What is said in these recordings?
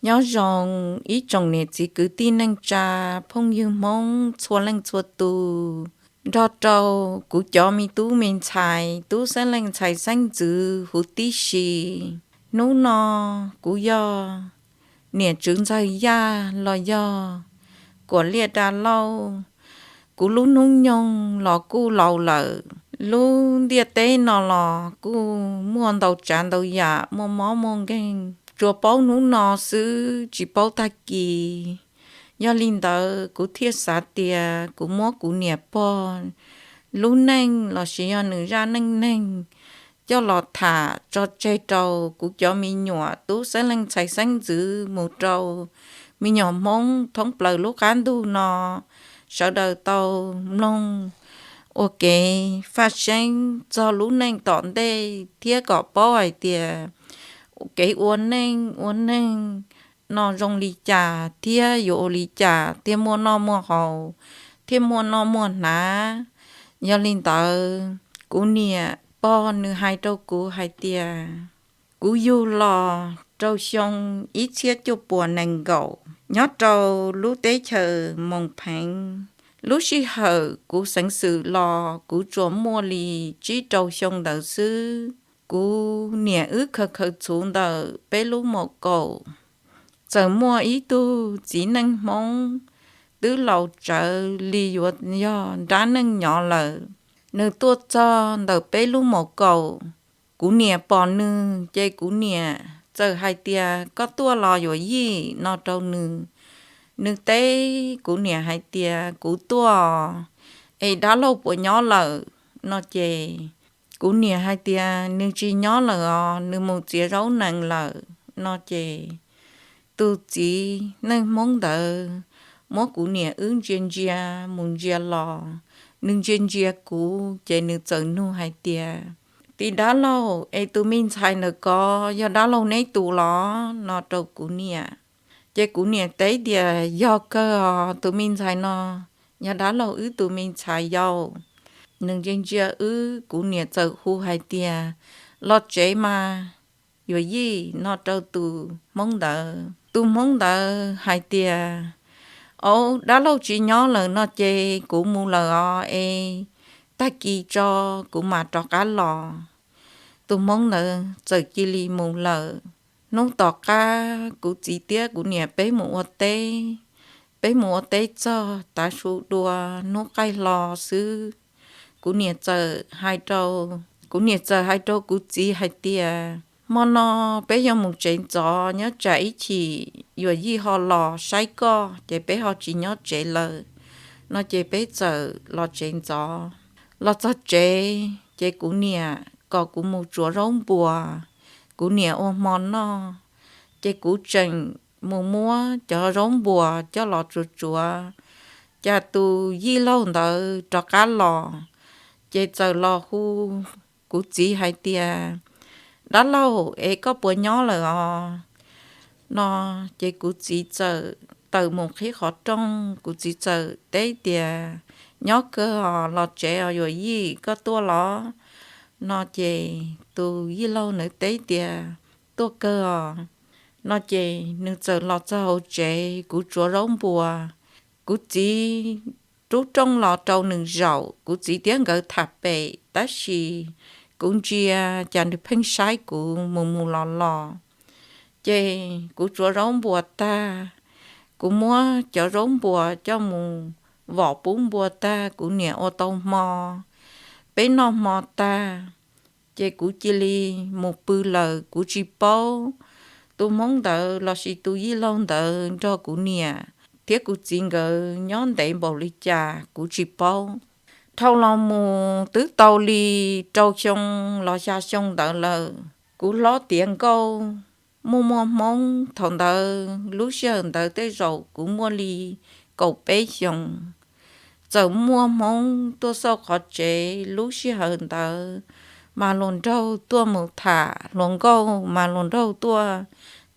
Nyob zoo ib tsoom niam txiv kwv tij neej tsa, phooj ywg Hmoob txhua leej txhua tus, nrog rau kuv cov me tub me ntxhais, tub xeeb leej ntxhais xeeb ntxwv huv tib si. Hnub no kuv yog niam tswv ntxawg Yaj los yog Kuam Liaj Dab Laug. Kuv lub hnub nyoog los kuj laus lawm, lub ntiaj teb no los kuj muaj ntau tsav ntau yam, muaj mob muaj nkeeg, tsuas paub hnub no xwb tsis paub tag kis. Yog li ntawd kuv thiaj xav tias kuv muab kuv niam pog lub neej lossis yog nws zaj neej neeg coj los tham tso tseg rau kuv cov me nyuam tub xeeb leej ntxhais xeeb ntxwv mus rau me nyuam Hmoob thoob plaws lub qab ntug no sawv daws tau mloog ua kev faj seeb txog lub neej tom ntej thiab kom paub hais tias kev ua neej ua neeg no zoo li cas thiab yuav ua li cas thiaj muaj noj muaj haus, thiaj muaj noj muaj hnav. Yog li ntawd kuv niam pog nws hais rau kuv hais tias kuv yug los rau xyoo ib txhiab cuaj puas nees nkaum nyob rau lub teb chaws Moos Pheev. Lub sij hawm kuv xeev xwm los kuv tsuas muaj li tsib rau xyoo ntawd xwb. Kuv niam wb khaws khaws txhuv ntawm peb lub maum kaum, txawm muaj ib tug txiv neej Hmoob twb laus tsawv li yuav yog nrab neej nyob lawm, nws tuaj txog ntawm peb lub maum kaum. Kuv niam pom nws ces kuv niam txawm hais tias, Koj tuaj los yuav yij? No rau nws. Nws teb kuv niam hais tias, Kuv tuaj, es dab laug puas nyob lawm? No ces kuv niam hais tias, Nws tsis nyob lawm os, nws mus txiav zaub nees lawm. No ces tus txiv neej Hmoob ntawd muab kuv niam wb ntsia ntsia mus ntsia los, nws ntsia ntsia kuv ces nws txawm nug hais tias, Tij dab laug, es tus me ntxhais ntawm ko yog dab laug neb tus los? No rau kuv niam. Ces kuv niam teb tias, Yog kawg os, tus me ntxhais no yog dab laug wb tus me ntxhais yau. Nws ntsia ntsia wb, kuv niam txawm hu hais tias, Los tsev mas yuav yij, no rau tus Hmoob ntawd. Tus Hmoob ntawd hais tias, Au, dab laug tsis nyob lawm no ces kuv mus lawm os, es tag kis tso kuv mam rov qab los. Tus Hmoob ntawd txawm cia li mus lawm. Hnub tom qab kuv txiv thiab kuv niam peb mus ua teb. Peb mus ua teb txog tav su dua hnub qaij hlo xwb, kuv niam txawm hais rau, kuv niam txawm hais rau kuv txiv hais tias, Hmo no peb yuav mus tsev ntxov, nyob tsam ib chim yuav yij ho los saib koj ces peb ho tsis nyob tsev lawm. No ces peb txawm los tsev ntxov. Los txog tsev ces kuv niam kom kuv mus tsuav zaub npuas, kuv niam ua hmo noj, ces kuv tseem mus muab cov zaub npuas coj los tsuav tsuav. Cas tus yij laug ntawd rov qab los, ces txawm los hu kuv txiv hais tias, Dab laug, es koj puas nyob lawm os? No ces kuv txiv txawm tawm mus qhib qhov rooj, kuv txiv txawm teb tias, Nyob kawg os, los tsev os yuav yij, koj tuaj los? No ces tus yij laug ntawd teb tias, Tuaj kawg os. No ces nws txawm los txog hauv tsev, kuv tsuav zaub npuas. Kuv txiv rub rooj los rau nws zaum, kuv txiv thiab nkawd tham pem, tab sis kuv ntsia cas nws pheej saib kuv mus mus los los. Ces kuv tsuav zaub npuas tag, kuv muab cov zaub npuas coj mus vom pub npua tag, kuv niam ua tau hmo, peb noj hmo tag, ces kuv cia li mus pw lawm, kuv tsis paub tus Hmoob ntawd lossis tus yij laug ntawd nrog kuv niam thiab kuv txiv nkawd nyob ntev npaum li cas kuv tsis paub. Dhau los mus twb tau li rau xyoo los xya xyoo ntawd lawm, kuv hlob tiav nkauj, muaj muaj Hmoob thaum ntawd, lub sij hawm ntawd tej zaum kuv muaj li kaum peb xyoos. Txawm muaj Hmoob tuaj xauj qhov tsev, lub sij hawm ntawd mas hluas nraug tuaj mus tham, hluas nkauj mas hluas nraug tuaj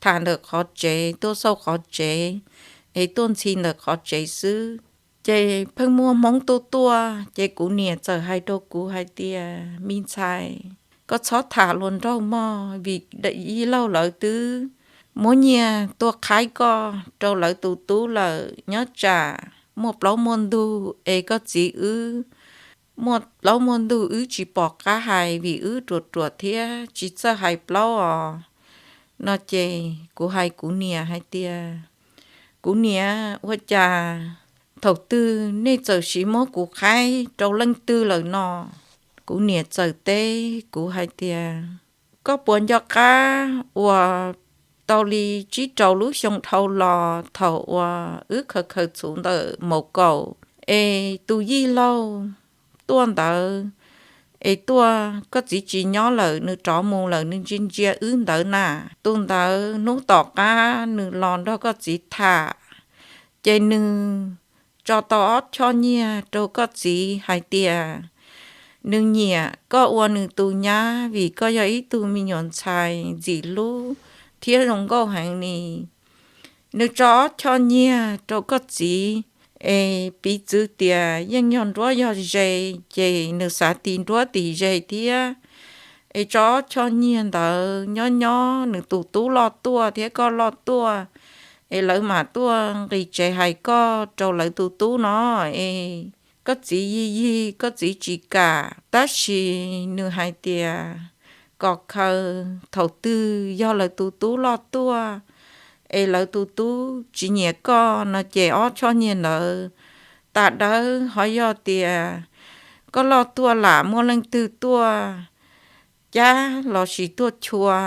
tham ntawm qhov tsev, tuaj xauj qhov tsev, es tuaj ntxhi ntawm qhov tsev xwb. Ces pheej muaj Hmoob tuaj tuaj, ces kuv niam txawm hais rau kuv hais tias, Me ntxhais, koj txhob tham hluas nraug mog, vim yij laug lawv twb muab nyiaj tuaj qhaib koj rau lawv tus tub lawm, nyob tsam muaj plaub muaj ntug es koj txiv wb muaj plaub muaj ntug wb tsis pom qab hais vim wb ruam ruam thiab tsis txawj hais plaub os. No ces kuv hais kuv niam hais tias, kuv niam, ua cas thaum twg nej txawm sis muab kuv qhaib rau leej twg lawm no? Kuv niam txawm teb kuv hais tias, koj puas nco qab uas tau li tsib rau lub xyoo dhau los thaum uas wb khaws khaws txhuv ntawm maus kaum es tus yij laug tuaj ntawd, es tuaj koj txiv tsis nyob lawm nws rov mus lawm nws ntsia ntsia wb ntawd na. Tus ntawd hnub tom qab nws los nrog koj txiv tham, ces nws tso tau ob choj nyiaj rau koj txiv hais tias nws nyiam koj ua nws tus nyab vim koj yog ib tug me nyuam ntxhais ntxim hlub thiab zoo nkauj heev li. Nws tso ob choj nyiaj rau koj txiv es piv txwv tias yeej yog nruab yog ze, ces nws xav tis nruab tis ze thiab. Es tso ob choj nyiaj ntawd nyob nyob nws tus tub loj tuaj thiab koj loj tuaj, es lawv mam tuaj nqis tsev hais koj rau lawv tus tub no. Es koj txiv yig yig koj txiv tsis kam, tab sis nws hais tias kom khaws thaum twg yog lawv tus tub loj tuaj es lawv tus tub tsis nyiam koj no ces ob choj nyiaj ntawd tas dawb. Ho yog tias koj loj tuaj lam muaj leej twg tuaj cab lossis tuaj chua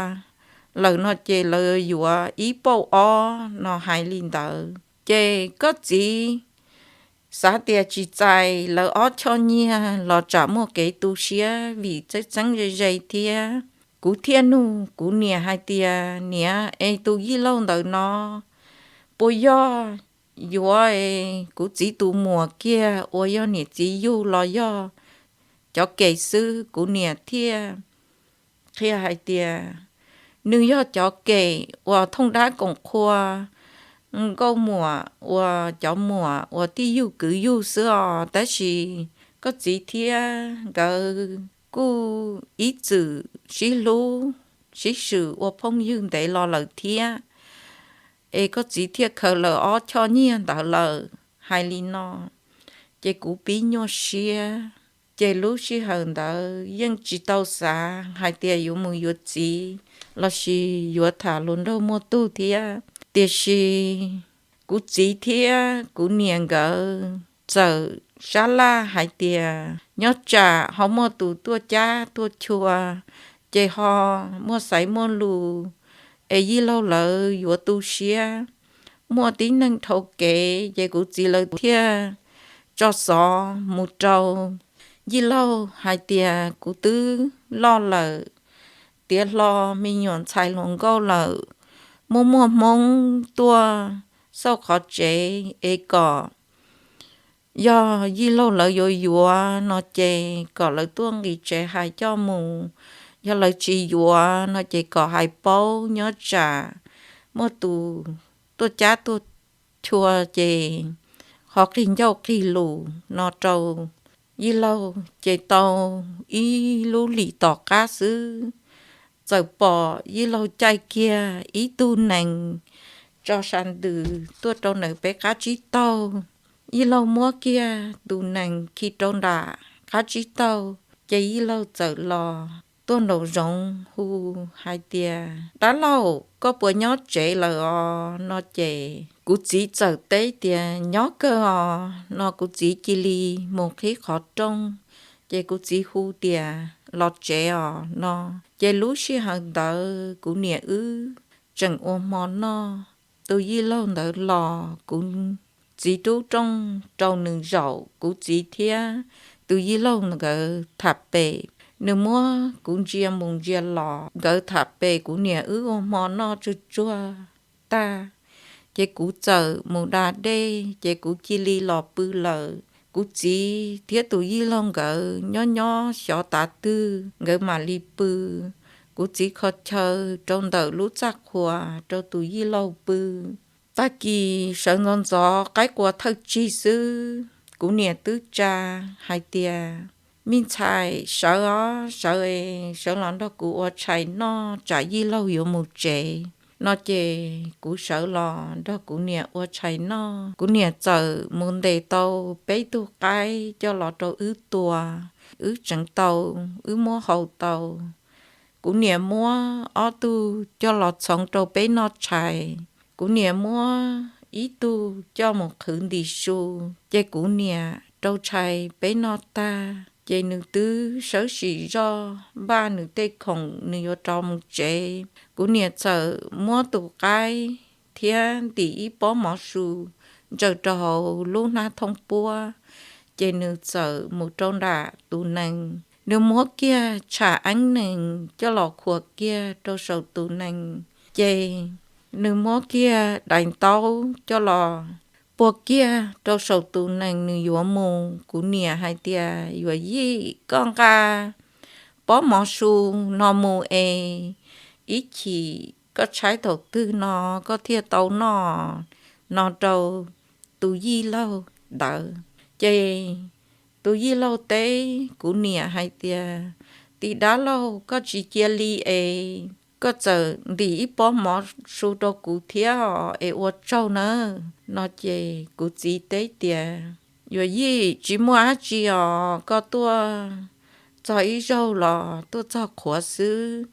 lawm no ces lawv yuav ib pauj ob no hais li ntawd. Ces koj txiv xav tias tsis txais lawv ob choj nyiaj los tsam muaj kev tu siab vim txeeb txeeb ze ze thiab. Kuv thiaj nug kuv niam hais tias, niam, es tus yij laug ntawd no puas yog yuav kuv txiv tus muam kiag uas yog niam txiv yug los yog cov kem xwb? Kuv niam thiaj qhia hais tias nws yog cov kem uas thooj dab koom qhua, nkauj muam uas cov muam uas tij yug kwv yug xwb os, tab sis koj txiv thiab nkawd kuj ib txwm sib hlub sib swm ua phooj ywg ntev los lawm thiab, es koj txiv thiaj khaws lawm ob choj nyiaj ntawd lawm. Hais li no ces kuv pib nyuaj siab. Ces lub sij hawm ntawd yeej tsis tau xav hais tias yuav mus yuav txiv lossis yuav tham hluas nraug muaj tug thiab. Tiam sis kuv txiv thiab kuv niam nkawd txawm sab laj hais tias nyob tsam ho muaj tus tuaj cab tuaj chua, ces ho muaj xaiv muaj lus, es yij laug lawv yuav tu siab. Muaj tib neeg dhau kev ces kuv txiv lawv thiaj tso xov mus rau yij laug hais tias kuv twb loj lawm, tiav hlo me nyuam ntxhais hluas nkauj lawm, muaj muaj hmoob tuaj xauj qhov tsev es kom yog yij laug lawv yuav yuav no ces kom lawv tuaj nqis tsev hais coj mus, yog lawv tsis yuav no ces kom hais paub nyob tsam muaj tus tuaj cab tuaj chua ces ho qig ncauj qig lus no rau yij laug. Ces tau ib lub hlis tom qab xwb, txawm pom yij laug caij kiag ib tug nees tso sa ntws tuaj rau ntawm peb qab tsib taug. Yij laug muab kiag tus nees khi rau nram qab tsib taug, ces yij laug txawm los tuaj nraum zoov hu hais tias, dab laug, koj puas nyob tsev lawm os? No ces kuv txiv txawm teb tias, nyob kawg os. No kuv txiv cia li mus qhib qhov rooj, ces kuv txiv hu tias, los tsev os no. Ces lub sij hawm ntawd kuv niam wb tseem ua hmo noj. Tus yij laug ntawd los, kuv txiv rub rooj rau nws zaum, kuv txiv thiab tus yij laug nkawd tham pem. Nws muab kuv ntsia mus ntsia los, nkawd tham pem, kuv niam wb ua hmo noj tsuag tsuag tag, ces kuv txawm mus da dej, ces kuv cia li los pw lawm. Kuv txiv thiab tus yij laug nkawd nyob nyob xyov tav twg nkawd mam li pw. Kuv txiv kho chaw rau ntawm lub txaj qhua rau tus yij laug pw. Tag kis sawv ntxov ntxov qaib qua thawj tsig xwb, kuv niam twb tsa hais tias, me ntxhais, sawv os, sawv es sawv los nrog kuv ua tshais noj tsam yij laug yuav mus tsev. No ces kuv sawv los nrog kuv niam ua tshais noj. Kuv niam txawm mus ntes tau peb tug qaib coj los rau wb tua. Wb tseev tau, wb muab hau tau. Kuv niam muab ob tug coj los txhoov rau peb noj tshais. Kuv niam muab ib tug coj mus qhwv ntim su, ces kuv niam rau tshais peb noj tag ces nws twb sawv sim zoj npaj nws tej khoom nws yuav rov mus tsev. Kuv niam txawm muab tus qaib thiab ntim ib pob mov su ntsaws rau hauv lub hnab thooj puab, ces nws txawm mus rau nram tus nees. Nws muab kiag tsham eeb nees coj los khuam kiag rau saum tus nees, ces nws muab kiag daim ntaub coj los puag kiag rau saum tus nees nws yuav mus. Kuv niam hais tias, Yuam Yij, koj nqa pob mov su no mus es ib chim koj tshaib thaum twg no koj thiaj tau noj, no rau tus yij laug ntawd. Ces tus yij laug teb kuv niam hais tias, Tij dab laug, koj tsis cia li es koj txawm ntim ib pob mov su rau kuv thiab es ua tsaug nawb. No ces kuv txiv teb tias, Yuam Yij, tsis muaj dab tsi os, koj tuaj txog ib zaug los tuaj txog qhuav xwb,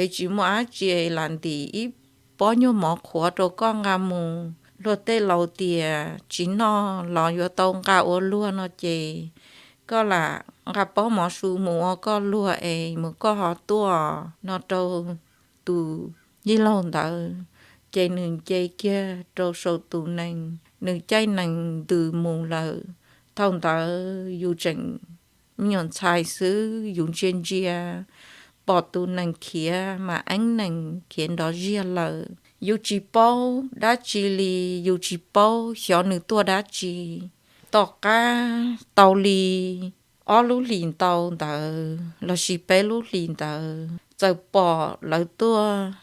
es tsis muaj dab tsi, lam ntim ib pob nyuag mov qhuav rau koj nqa mus. Luag tej laus tias tsis noj los yuav tau nqa ua luag no ces koj lam nqa pob mov su mus ua koj luag es mus koj ho tuaj, no rau tus yij laug ntawd. Ces nws nce kiag rau saum tus nees, nws caij nees ntws mus lawm. Thaum ntawd yus tseem me nyuam ntxhais xwb, yus ntsia ntsia pom tus nees khiav mas eeb nees khiav nrov ziag lawm. Yus tsis paub dab tsi li, yus tsis paub xyov nws tuaj dab tsi. Tom qab tau li ob lub hlis ntau ntawd lossis peb lub hlis ntawd, txawm pom lawv tuaj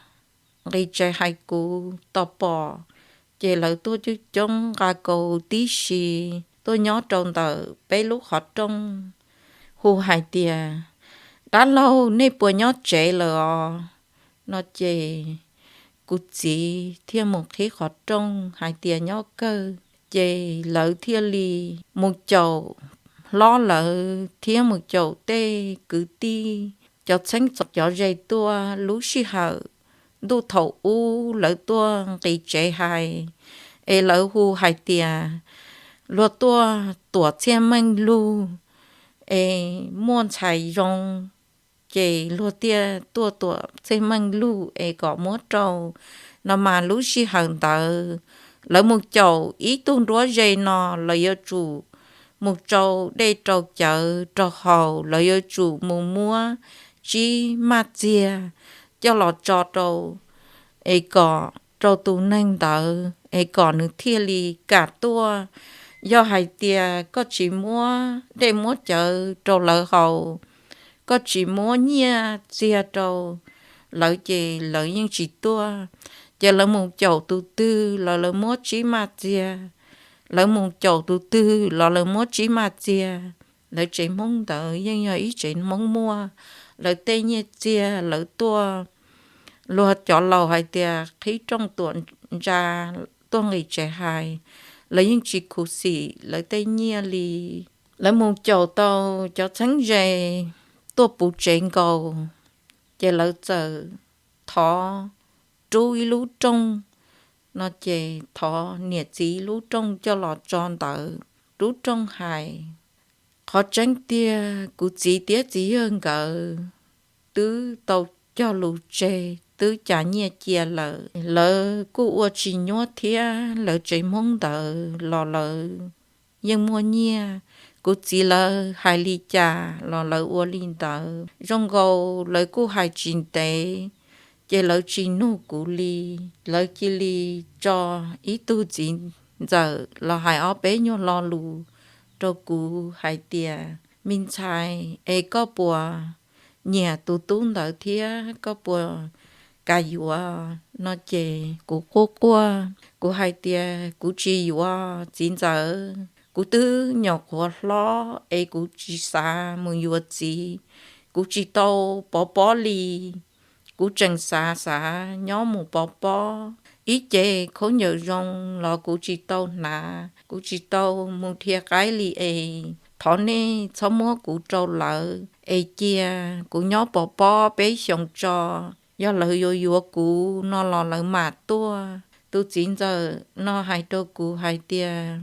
nqis tsev hais kuv. Tos pom ces lawv tuaj coob coob nqa kaus tib si tuaj nyob rau ntawm peb lub qhov rooj, hu hais tias, Dab laug, nej puas nyob tsev lawm os? No ces kuv txiv thiaj mus qhib qhov rooj hais tias, Nyob kawg. Ces lawv thiaj li mus caum hlob lawv thiab mus caum tej kwv tij, cov txheeb txom cov ze tuaj. Lub sij hawm ntuj thaum ub lawv tuaj nqis tsev hais, es lawv hu hais tias luag tuaj tuam txhiaj meej lug es muaj ntxhais zoo, ces luag thiaj tuaj tuam txhiaj meej lug es kom muab rau no mas. Lub sij hawm ntawd lawv mus caum ib tug nruab ze no, lawv yuav tsum mus rau dej rau cawv rau haus, lawv yuav tsum mus muab tsib maj txiag coj los tso rau, es kom rau tus neeg ntawd es kom nws thiaj li kam tuaj. Yog hais tias koj tsis muab dej muab cawv rau lawv haus, koj tsis muab nyiaj txiag rau lawv ces lawv yeej tsis tuaj. Ces lawv mus caum tus twg los lawv muab tsib maj txiag, lawv mus caum tus twg los lawv muab tsib maj txiag. Lawv tsev Hmoob ntawd yeej yog ib tsev Hmoob muaj lawv tej nyiaj txiag. Lawv tuaj, luag cov laus hais tias qhib rooj tuam ntsa tuaj nqis tsev hais, lawv yeej tsis khuv xim lawv tej nyiaj li. Lawv mus caum tau cov txheeb ze tuaj puv tsev nkaus, ces lawv txawm thov rub ib lub rooj no, ces thov niam txiv ib lub rooj coj los tso ntawm lub rooj hais. Qhov tseeb tiag, kuv txiv thiab txiv yawg nkawd twb tau cog lus tseg, twb cas nyiaj cia lawm. Lawv kuj ua tsis nyuab thiab, lawv tsev Hmoob ntawd los lawv yeej muaj nyiaj. Kuv txiv lawv hais li cas los lawv ua li ntawd. Zoo nkaus lawv kuj hais tsis ntev, ces lawv tsis nug kuv li. Lawv cia li tso ib tug txiv ntxawm los hais ob peb nyuag lo lus rau kuv hais tias, Me ntxhais, es koj puas nyiam tus tub ntawd thiab koj puas kam yuav? No ces kuv quaj quaj, kuv hais tias, Kuv tsis yuav txiv ntxawm, kuv twb nyuam qhuav hlob es kuv tsis xav mus yuav txiv. Kuv tsis tau pov pob li, Kuv tseem xav xav nyob mus pov pob, ib ce khaub ncaws zoo los kuv tsis tau hnav, kuv tsis tau mus dhia qaib li es thov nej txhob muab kuv rau lawv es cia kuv nyob pov pob peb xyoos tso. Yog lawv yuav yuav kuv no los lawv mam tuaj. Tus txiv ntxawm no hais rau kuv hais tias,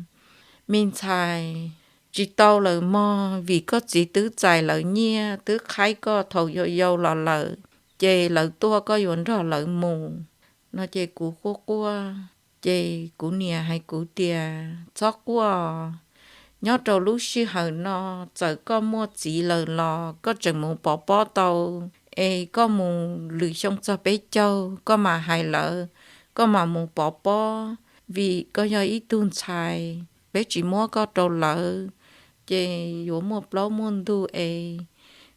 me ntxhais, tsis tau lawm mog, vim koj txiv twb txais lawv nyiaj twb qhaib koj thaum yau yau los lawm, ces lawv tuaj koj yuav nrog lawv mus no ces kuv quaj quaj. Ces kuv niam hais kuv tias, txhob quaj, nyob rau lub sij hawm no txawm koj muaj txiv lawm los koj tseem mus pov pob tau, es koj mus lwm xyoo txog peb caug koj mam hais lawv, koj mam mus pov pob, vim koj yog ib tug ntxhais, peb tsis muab koj rau lawv, ces yuav muaj plaub muaj ntug es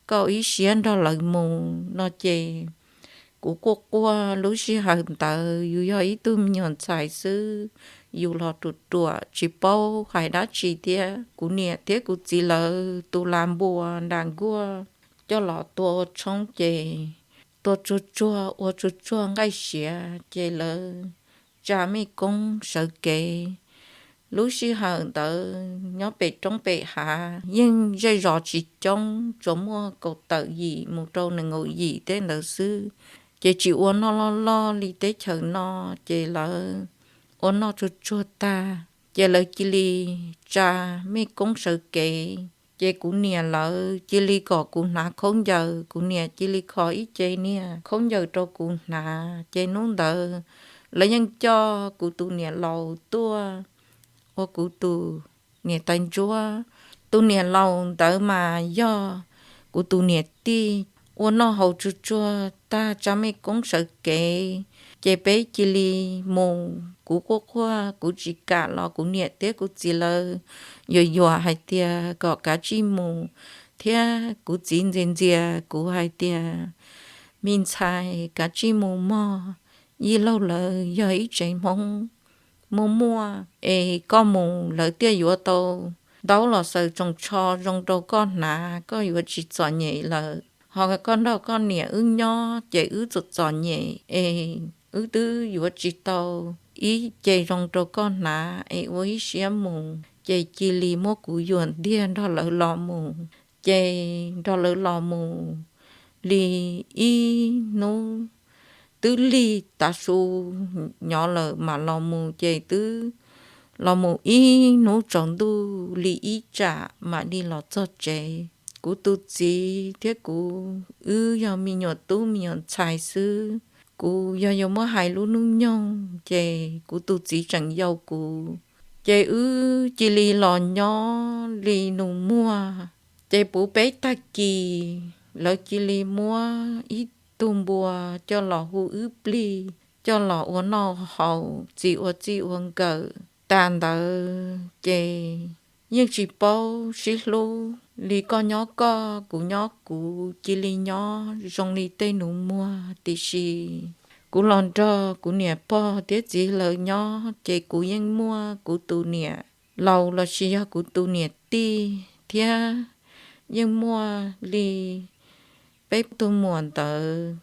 koj ib siab nrog lawv mus no ces kuv quaj quaj. Lub sij hawm ntawd yus yog ib tug me nyuam ntxhais xwb, yus los ruam ruam tsis paub hais dab tsi thiab. Kuv niam thiab kuv txiv lawv tu las npua nram nkuaj coj los tua ua tshoob ces tua tsuag tsuag ua tsuag tsuag nqaij siav ces lawv tsa mej koob sawv kev. Lub sij hawm ntawd nyob pem roob pem hav yeej zej zos tsis coob, tsuas muaj kaum tawm yim mus rau nees nkaum yim tej ntawd xwb, ces tsis ua noj loj loj li teb chaws no, ces lawv ua noj tsuag tsuag tag ces lawv cia li tsa mej koob sawv kev. Ces kuv niam lawv cia li kom kuv hnav khaub ncaws, kuv niam cia li kho ib ce niag khaub ncaws rau kuv hnav. Ces hnub ntawd lawv yeej coj kuv tus niam laus tuaj ua kuv tus niam tais ntsuab. Tus niam laus ntawd mas yog kuv tus niam tij. Ua noj haus tsuag tsuag tag tsa mej koob sawv kev, ces peb cia li mus. Kuv quaj quaj kuv tsis kam los kuv niam thiab kuv txiv lawv yuam yuam hais tias kom kav tsij mus, thiab kuv txiv ntxias ntxias kuv hais tias, me ntxhais, kav tsij mus mog, yij laug lawv yog ib tsev Hmoob muaj muaj, es koj mus lawv thiaj yuav tau ntaub los xaws tsoos tsho zoo rau koj hnav, koj yuav tsis txom nyem lawm. Ho koj nrog koj niam wb nyob ces wb txom txom nyem es wb twb yuav tsis tau ib ce zoo rau koj hnav es ua ib siab mus. Ces cia li muab kuv yuam ntiag nrog lawv los mus. Ces nrog lawv los mus li ib hnub, twb lig tav su nyob lawm mam los mus, ces twb los mus ib hnub tsaus ntuj li ib tsam mam li los txog tsev. Kuv tus txiv thiab kuv wb yog me nyuam tub me nyuam ntxhais xwb, kuv yog yuav muab hais lub hnub nyoog ces kuv tus txiv tseem yau kuv, ces wb cia li los nyob li nus muag. Ces puv peb tag kis lawv cia li muab ib tug npua coj los hu wb plig, coj los ua noj haus txi ua txij ua nkawm. Tas ntawd ces yeej tsis paub sib hlub li, koj nyob koj, kuv nyob kuv, cia li nyob zoo li tej nus muag. Tiam sis kuv los nrog kuv niam pog thiab txiv lawv nyob ces kuv yeej muaj kuv tus niam laus lossis yog kuv tus niam tij thiab yeej muaj li peb tug muam ntawd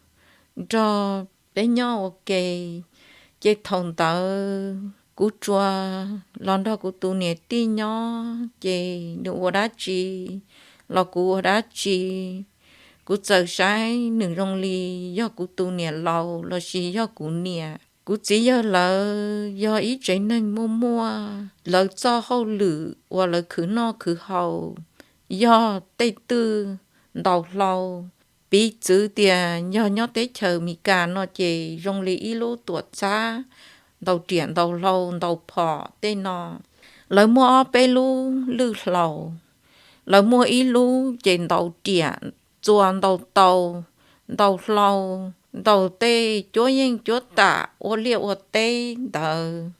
nrog peb nyob ua ke. Ces thaum ntawd kuv tsuas los nrog kuv tus niam tij nyob, ces nws ua dab tsi los kuv ua dab tsi. Kuv txawm saib nws zoo li yog kuv tus niam laus lossis yog kuv niam. Kuv txiv yawg lawv yog ib tsev neeg muaj muaj lawv txoj hauj lwm uas lawv khwv noj khwv haus, yog tej twj ntaus hlau. Piv txwv tias yog nyob teb chaws Amelikas no ces zoo li ib lub tuam txhab ntaus riam ntaus hlau ntaus phom tej no. Lawv muaj ob peb lub lwj hlau, lawv muaj ib lub ces ntaus riam, txua ntaus taus, ntaus hlau, ntaus tej cuab yeej cuab tam ua liaj ua teb ntawd.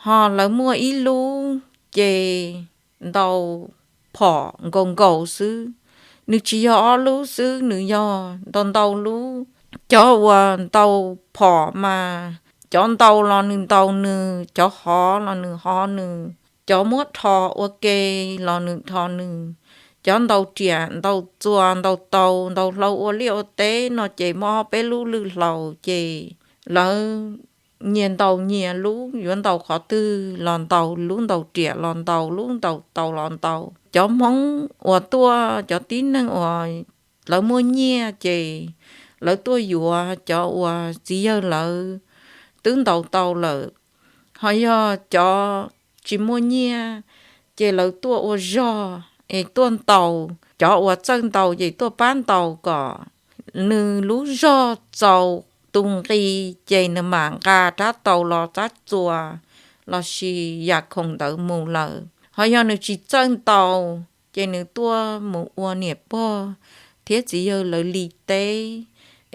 Ho lawv muaj ib lub ces ntaus phom nkaus nkaus xwb. Nws tsis yog ob lub xwb, nws yog ntau ntau lub. Cov uas ntaus phom mas cov ntaus los nws ntaus nws, cov hov los nws hov nws, cov muab rho ua ke los nws rho nws, Cov ntaus riam, ntaus txuas, ntaus taus, ntaus hlau ua liaj ua teb no ces muaj ob peb lub lwj hlau ces lawv nyias ntaus nyias lub, yuav ntaus qhov twg los ntaus, lub ntaus riam los ntaus, lub ntaus taus los ntaus. Cov Hmoob uas tuaj, cov tib neeg uas lawv muaj nyiaj ces lawv tuaj yuav cov uas txiv yawg lawv twb ntaus tau lawm. Ho yog cov tsis muaj nyiaj ces lawv tuaj ua zog es tuaj ntaus, cov uas txawj ntaus ces tuaj pab ntaus kom nws lub zog txaus tus nqi ces nws mam nqa rab taus los rab txuas lossis yam khoom ntawd mus lawm. Ho yog nws tsis txawj ntaus ces nws tuaj mus ua niam pog thiab txiv yawg lawv li teb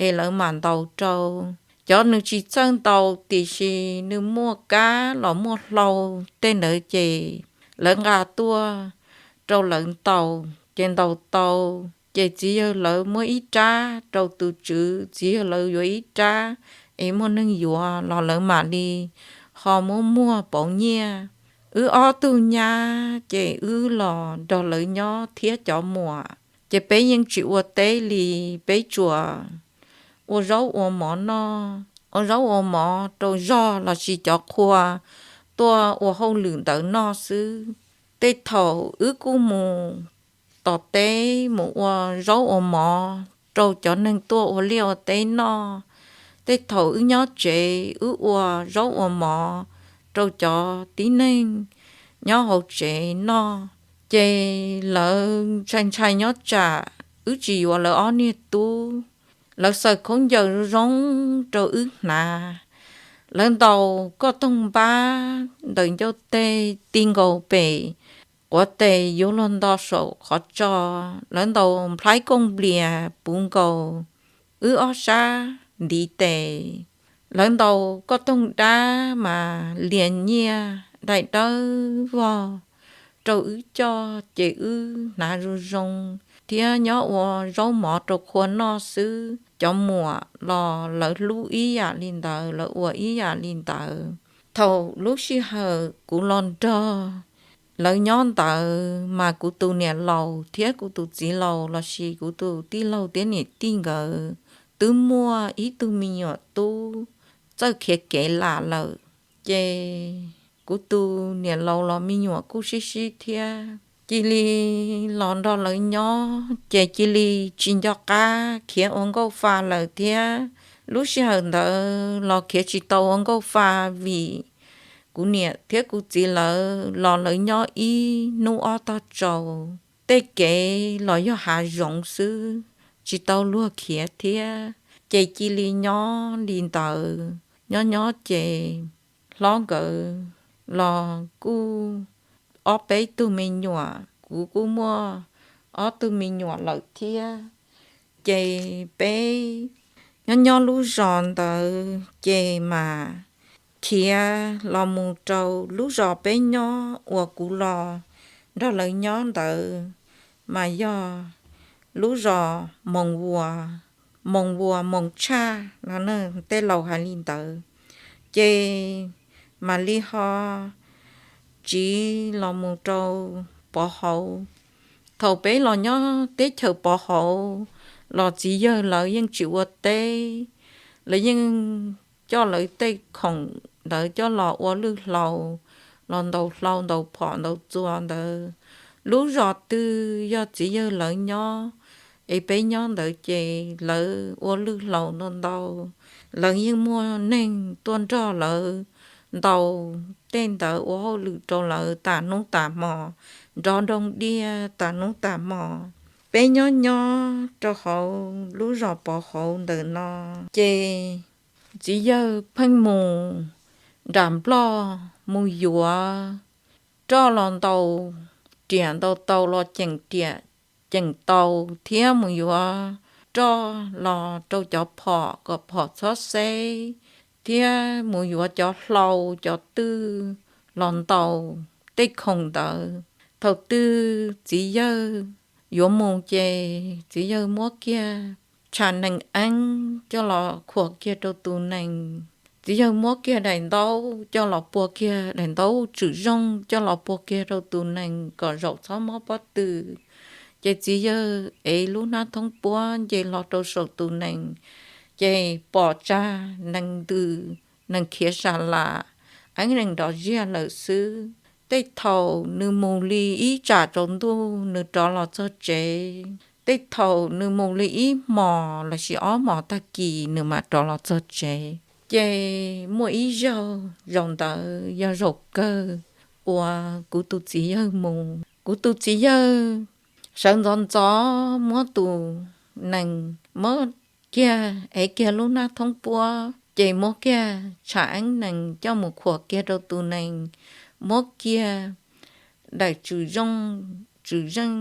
es lawv mam ntaus rau. Cov nws tsis txawj ntaus tiam sis nws muaj kab los muaj hlau tej ntawd ces lawv nqa tuaj rau lawv ntaus. Ces ntaus tau ces txiv yawg lawv muab ib rab rau tus tswv, txiv yawg lawv yuav ib rab es muaj neeg yuav los lawv mam li ho muab muag pauv nyiaj. Wb ob tug nyab ces wb los nrog lawv nyob thiab cov muam. Ces peb yeej tsis ua teb li, peb tsuas ua zaub ua mov noj, ua zaub ua mov rau zog lossis cov qhua tuaj ua hauj lwm ntawd noj xwb. Tej thaum wb kuj mus tom teb mus ua zaub ua mov rau cov neeg tuaj ua liaj ua teb noj. Tej thaum wb nyob tsev wb ua zaub ua mov rau cov tib neeg nyob hauv tsev noj. Ces lawv ntshai ntshai nyob tsam wb tsis yuav lawv ob niag tub. Lawv xaws khaub ncaws zoo zoo rau wb hnav. Lawv ntaus koj toog npab ntawm ncauj teg ti nkaus pem quav tes yuav luag nto saum qhov tso. Lawv ntaus nplhaib kooj nplias puv nkaus wb ob sab ntiv tes. Lawv ntaus koj toog dab mas lias nyiaj daim dawb vog rau wb coj ces wb hnav zoo zoo thiab nyob ua zaub mov rau qhua noj xwb. Cov muam los lawv hlub ib yam li ntawd, lawv ua ib yam li ntawd. Thaum lub sij hawm kuv los nrog lawv nyob ntawd mas kuv tus niam laus thiab kuv tus txiv laus lossis kuv tus tij laug thiab niam tij nkawd twb muaj ib tug me nyuam tub txawj khiav kev lam lawm. Ces kuv tus niam laus los me nyuam kuj sib sib thiab, cia li los nrog lawv nyob ces cia li tsis nco qab khiav ua nkauj fa lawm thiab. Lub sij hawm ntawd los khiav tsis tau ua nkauj fa vim kuv niam thiab kuv txiv lawv los lawv nyob ib hnub ob tog tsaus, tej kev los yog hav zoov xwb, tsis tau luag khiav thiab. Ces cia li nyob li ntawd, nyob nyob ces hlob nkawd los kuj ob peb tug me nyuam, kuv kuj muaj ob tug me nyuam lawm thiab. Ces peb nyob nyob lub zos ntawd ces mas khiav los mus rau lub zos peb nyob uas kuv los nrog lawv nyob ntawd, mas yog lub zos Moos Vuas, Moos Vuas Moos Tshaj no, tej laus hais li ntawd. Ces mam li ho tsiv los mus rau Pov Hauv. Thaum peb los nyob teb chaws Pov Hauv los txiv yawg lawv yeej tsis ua teb, lawv yeej coj lawv tej khoom ntawd coj los ua lwj hlau, los ntaus hlau ntaus phom ntaus txuas ntawd. Lub zos twg yog txiv yawg lawv nyob es peb nyob ntawd ces lawv ua lwj hlau ntau ntau. Lawv yeej muaj neeg tuaj nrog lawv ntaus tej ntawd ua hauj lwm rau lawv tas hnub tas hmo, nrov nroo diaj tas hnub tas hmo. Peb nyob nyob rau hauv lub zos Pov Hauv ntawm no ces txiv yawg pheej mus nram Nplog mus yuav roj los ntaus riam, ntaus taus los ceem riam ceem taus, thiab mus yuav roj los rau cov phom kom phom txhob xeb, thiab mus yuav cov hlau cov twj los ntaus tej khoom ntawd. Thaum twg txiv yawg yuav mus ces txiv yawg muab kiag tsham nees eeb coj los khuam kiag rau tus nees. Txiv yawg muab kiag daim ntaub coj los pua kiag, daim ntaub tswm zooj coj los pua kiag rau tus nees kom zaum txhob mob pob tw. Ces txiv yawg ev lub hnab thoob puab nce hlo rau saum tus nees, ces pom tsag nees ntws, nees khiav sa las, eeb nees nrov ziag lawm xwb. Tej thaum nws mus li ib tsam tsaus ntuj nws rov los txog tsev, tej thaum nws mus li ib hmos lossis ob hmos tag kis nws mam rov los txog tsev. Ces muaj ib zaug, zaum ntawd yog zaum kawg uas kuv tus txiv yawg mus. Kuv tus txiv yawg sawv ntxov ntxov muab tus nees, muab kiag, ev kiag lub hnab thoob puab ces muab kiag tshav eeb nees coj mus khuam kiag rau tus nees, muab kiag daim tswm zoo, tswm zeej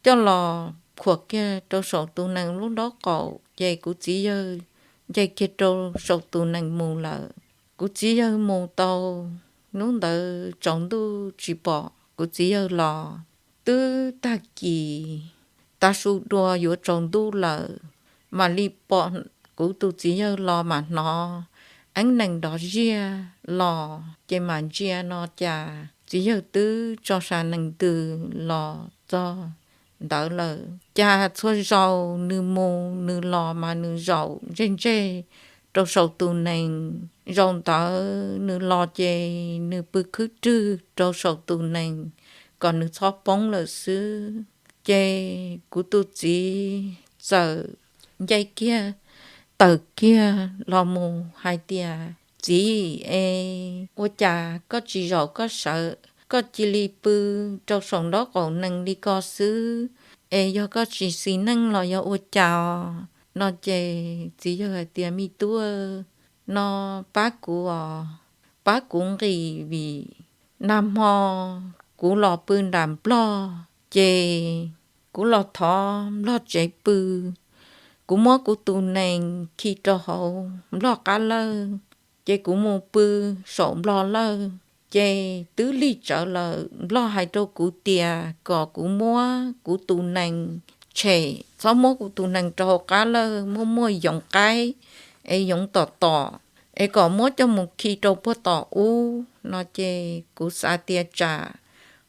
coj los khuam kiag rau saum tus nees lub nraub qaum, ces kuv txiv yawg nce kiag rau saum tus nees mus lawm. Kuv txiv yawg mus tau hnub ntawd tsaus ntuj tsis pom kuv txiv yawg los. Twb tag kis, tav su dua yuav tsaus ntuj lawm, mam li pom kuv tus txiv yawg los mam hnov eeb nees nrov ziag los ces mam ntsia no cas txiv yawg twb tso sa nees ntws los txog ntawd lawm. Cas txhua zaus nws mus nws los mas nws zaum ntseg ntseg rau saum tus nees. Zaum ntawd nws los ces nws pw khwb rwg rau saum tus nees kom nws txhob poob lawm xwb. Ces kuv tus txiv txawm nce kiag, tawm kiag los mus hais tias, Txiv, es ua cas koj tsis zaum koj sawv, koj cia li pw rau saum nraub qaum nees li ko xwb, es yog koj tsis xis neej los yog ua cas? No ces txiv yawg hais tias, Me tub, no pab kuv os, pab kuv nqis vim nag hmo kuv los pw nram nplog, ces kuv los thov nplog tsev pw, kuv muab kuv tus nees khi rau hauv nplog qab lawj, ces kuv mus pw saum nplog lawj, ces twb lig tsawv lawm. Nplog hais rau kuv tias kom kuv muab kuv tus nees tshem, txhob muab kuv tus nees rau hauv qab lawj, muaj muaj yoov qaib es yoov tom tom, es kom muab coj mus khi rau puag tom ub. No ces kuv xav tias tsam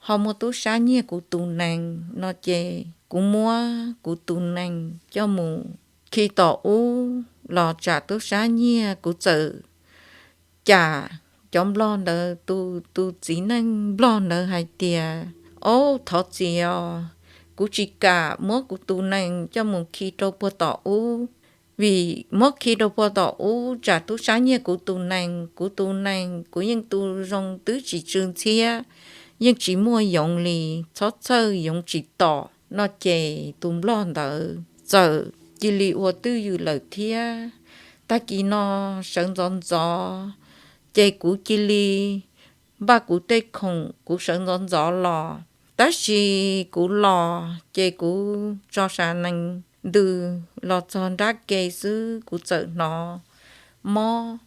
ho muaj tub sab nyiag kuv tus nees no ces kuv muab kuv tus nees coj mus khi tom ub los tsam tub sab nyiag. Kuv txawm cam cov nplog ntawd, tus txiv neej nplog ntawd hais tias, Ob, thov txim os, kuv tsis kam muab kuv tus nees coj mus khi rau puag tom ub, vim muab khi rau puag tom ub tsam tub sab nyiag kuv tus nees. Kuv tus nees kuv yeej tu zoo twb tsis tsw ntxhiab, yeej tsis muaj yoov li, txhob txhawj yoov tsis tom. No ces tus nplog ntawd txawm cia li ua twj ywm lawm thiab. Tag kis no sawv ntxov ntxov, ces kuv cia li npaj kuv tej khoom kuv sawv ntxov ntxov los. Tab sis kuv los ces kuv tso sa nees ntws los txog nrab ke xwb kuv txawm hnov mob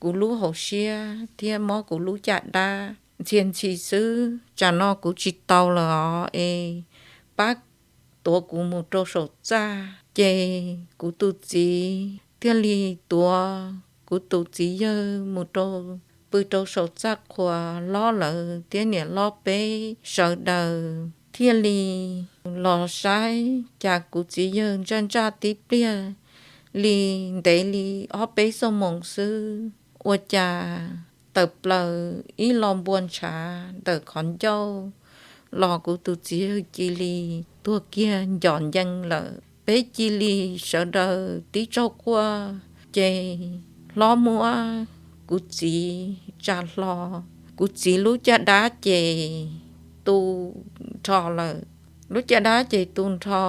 kuv lub hauv siab thiab mob kuv lub caj dab ntxhia ntxhi xwb. Tsam no kuv tsis tau lawm os, es pab tuav kuv mus rau saum txaj. Ces kuv tus txiv thiaj li tuav kuv tus txiv yawg mus rau, pw rau saum txaj qhua hlob lawv thiab niam hlob peb sawv daws thiaj li los saib cas kuv txiv yawg ntsaj ntsaj tib pliag li, ntev li ob peb xuab moos xwb, ua cas tawm plaws ib lo npua ntshav ntawm qhov ncauj los kuv tus txiv yawg cia li tuag kiag ncos ncees lawm. Peb cia li sawv daws tib tsaug quaj, ces hlob muab kuv txiv tsa hlo, kuv txiv lub caj dab ces tu nrho lawm. Lub caj dab ces tu nrho,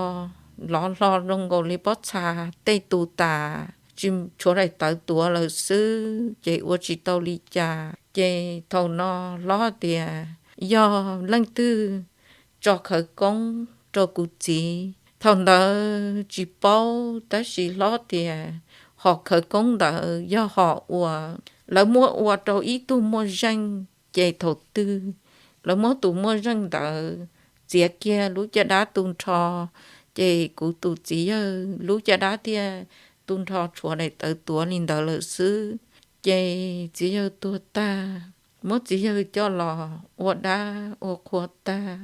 lov hlo zoo nkaus li pob txha tej tu tas, tsis tshuav daim tawv tuav lawm xwb, ces ua tsis tau li cas. Ces thaum no hlob tias yog leej twg tso khawv koob rau kuv txiv. Thaum ntawd tsis paub, tab sis hlob tias hom khawv koob ntawd yog hom uas lawv muab ua rau ib tug muaj zeej, ces thaum twg lawv muab tus muaj zeej ntawd txiav kiag lub caj dab tu nrho, ces kuv tus txiv yawg lub caj dab thiaj tu nrho tshuav daim tawv tuav li ntawd lawm xwb. Ces txiv yawg tuag tag, muab txiv yawg coj los ua dab ua qhua tag,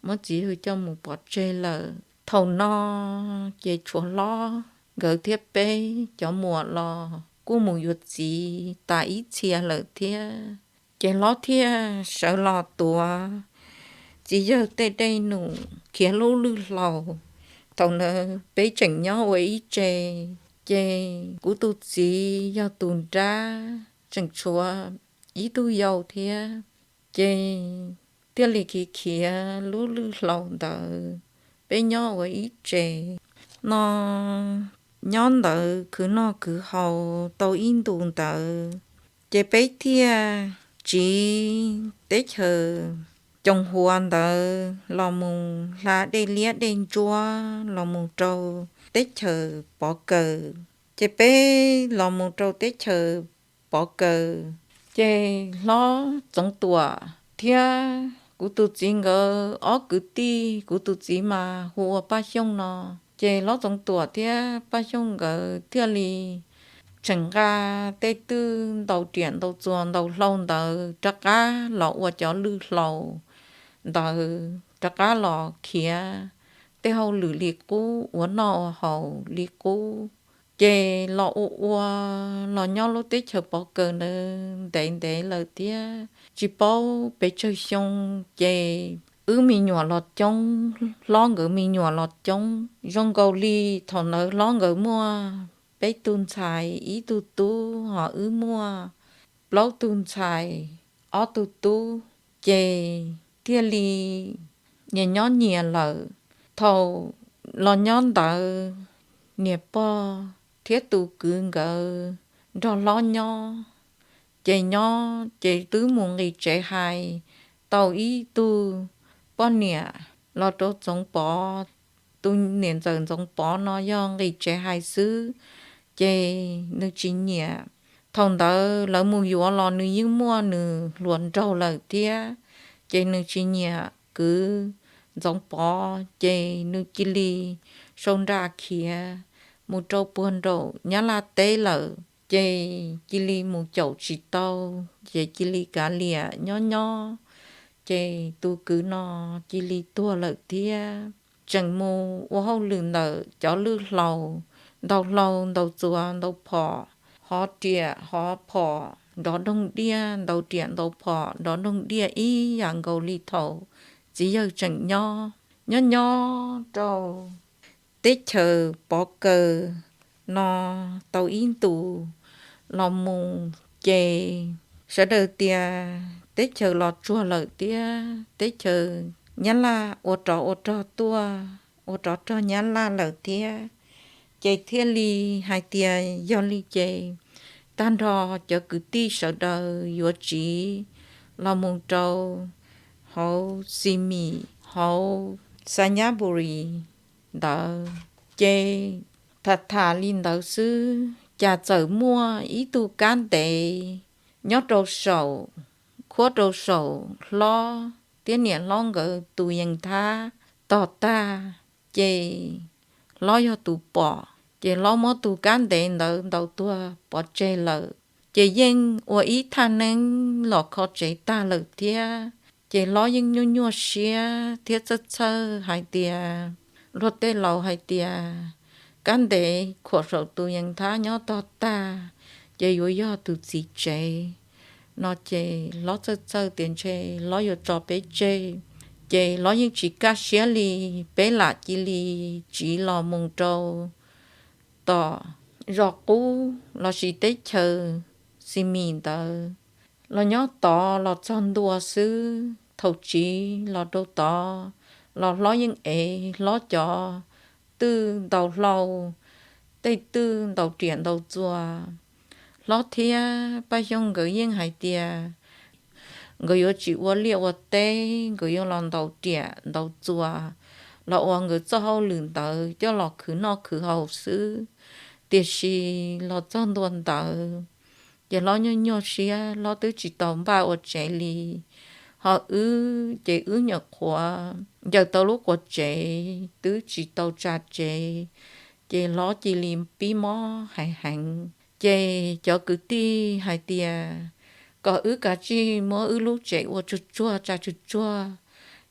muab txiv yawg coj mus pov tseg lawm. Thaum no ces tshuav hlob nkawd thiab peb cov muam los kuj mus yuav txiv tas ib txhia lawm thiab. Ces hlob thiaj sawv los tuav txiv yawg tej dej num khiav lub lwj hlau. Thaum ntawd peb tseem nyob ua ib tse, ces kuv tus txiv yog tus nrab, tseem tshuav ib tug yau thiab. Ces thiaj li khiav khiav lub lwj hlau ntawd, peb nyob ua ib tse no. Nyob ntawd khwv noj khwv haus tau ib ntus ntawd, ces peb thiaj tsiv teb chaws Coos Huas ntawd los mus hla dej liab dej ntsuab los mus rau teb chaws Pov Kawg. Ces peb los mus rau teb chaws Pov Kawg, ces hlob Txoov Tuam thiab kuv tus txiv nkawd ob kwv tij, kuv tus txiv mas hu ua Paj Xyooj no, ces hlob Txoov Tuam thiab Paj Xyooj nkawd thiaj li tseem nqa tej twj ntau riam ntau txuas ntau hlau ntawd rov qab los ua cov lwj hlau ntawd, rov qab los khiav tej hauj lwm li qub, ua noj ua haus li qub. Ces los ua ua los nyob lub teb chaws Pov Kawg ntawd ntev ntev lawm thiab tsis paub pes tsawg xyoo, ces wb me nyuam los coob, hlob nkawd me nyuam los coob. Zoo nkaus li thaum ntawd hlob nkawd muaj peb tug ntxhais ib tug tub, ho wb muaj plaub tug ntxhais ob tug tub, ces thiaj li nyias nyob nyias lawm. Thaum los nyob ntawd, niam pog thiab tus kwv nkawd nrog hlob nyob, ces nyob ces twb mus nqis tsev hais tau ib tug poj niam los rau Ntxoov Pov. Tus niam ntxawm Ntxoov Pov no yog nqis tsev hais xwb, ces nws tsis nyiam. Thaum ntawd lawv mus yuav los nws yeej muaj nws hluas nraug lawm thiab, ces nws tsis nyiam kwv Ntxoov Pov, ces nws cia li sau nra khiav mus rau puag nraum Nyab Laj teb lawm, ces cia li mus caum tsis tau, ces cia li kav liam nyob nyob, ces tus kwv no cia li tuag lawm thiab. Tseem mus ua hauj lwm ntawm cov lwj hlau, ntau hlau ntau txuas ntau phom, hov riam hov phom, nrov doog diaj ntau riam ntau phom, nrov doog diaj ib yam nkaus li thaum txiv yawg tseem nyob. Nyob nyob rau teb chaws Pov Kawg no tau ib ntus los mus, ces sawv daws tias teb chaws los tsuag lawm thiab, teb chaws Nyab Laj ua rov ua rog tuaj, ua rov rog Nyab Laj lawm thiab. Ces thiaj li hais tias yog li ces tag nrho cov kwv tij sawv daws yuav tsiv los mus rau hauv Xi Mis, hauv Xayaburi ntawd. Ces tham tham li ntawd xwb, cas txawm muaj ib tug kab ntev nyob rau saum, khuab rau saum hlob thiab niam hlob nkawd tus yees thab tog tag, ces hlob yog tus pom, ces hlob muab tus kab ntev ntawd ntaus tuag pov tseg lawm. Ces yeej ua ib thaj neeb los kho tsev tag lawm thiab. Ces hlob yeej nyuaj nyuaj siab thiab txhawj txhawj hais tias, luag tej laus hais tias kab ntev khuam saum tus yees thab nyob tog tag, ces yuav yog tus txiv tsev no. Ces hlob txhawj txhawj tias ntshe hlob yuav tso peb tseg. Ces hlob yeej tsis kaj siab li, peb lam cia li tsiv los mus rau tom zos qub lossis teb chaws Xi Mis ntawd. Los nyob tod los txog ntua xwb, thaum tsiv los rau tod los hlob yeej ev hlob cov twj ntaus hlau, tej twj ntaus riam ntaus txuas. Hlob thiab Paj Xyooj nkawd yeej hais tias nkawd yuav tsis ua liaj ua teb, nkawd yuav los ntaus riam ntaus txuas, los ua nkawd txoj hauj lwm ntawd coj los khwv noj khwv haus xwb. Tiam sis los txog ntua ntawd, ces hlob nyuaj nyuaj siab, hlob twb tsis tau npaj ua tsev li. Ho wb ces wb nyuam qhuav ncaws tau lub quav tsev, twb tsis tau tsa tsev, ces hlob cia li pib mob heev heev. Ces cov kwv tij hais tias kom wb kav tsij muab wb lub tsev ua tsuag tsuag tsa tsuag tsuag,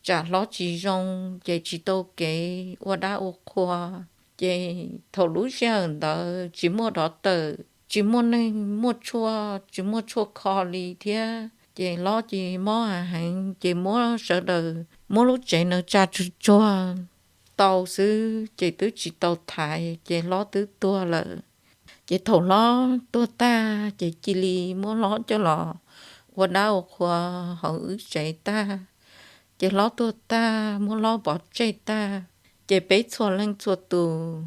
tsam hlob tsis zoo ces tsis tau kev ua dab ua qhua. Ces thaum lub sij hawm ntawd tsis muaj dov tawm, tsis muaj neeg muaj tshuaj, tsis muaj tshuaj kho li thiab. Ces hlob ces mob heev ces muab sawv daws muab lub tsev ntawd tsa tsuag tsuag tau xwb ces twb tsis tau thaiv ces hlob twb tuag lawm. Ces thaum hlob tuag tag ces cia li muab hlob coj los ua dab ua qhua hauv wb tsev tag. Ces hlob tuag tag muab hlob pov tseg tag, ces peb txhua leej txhua tus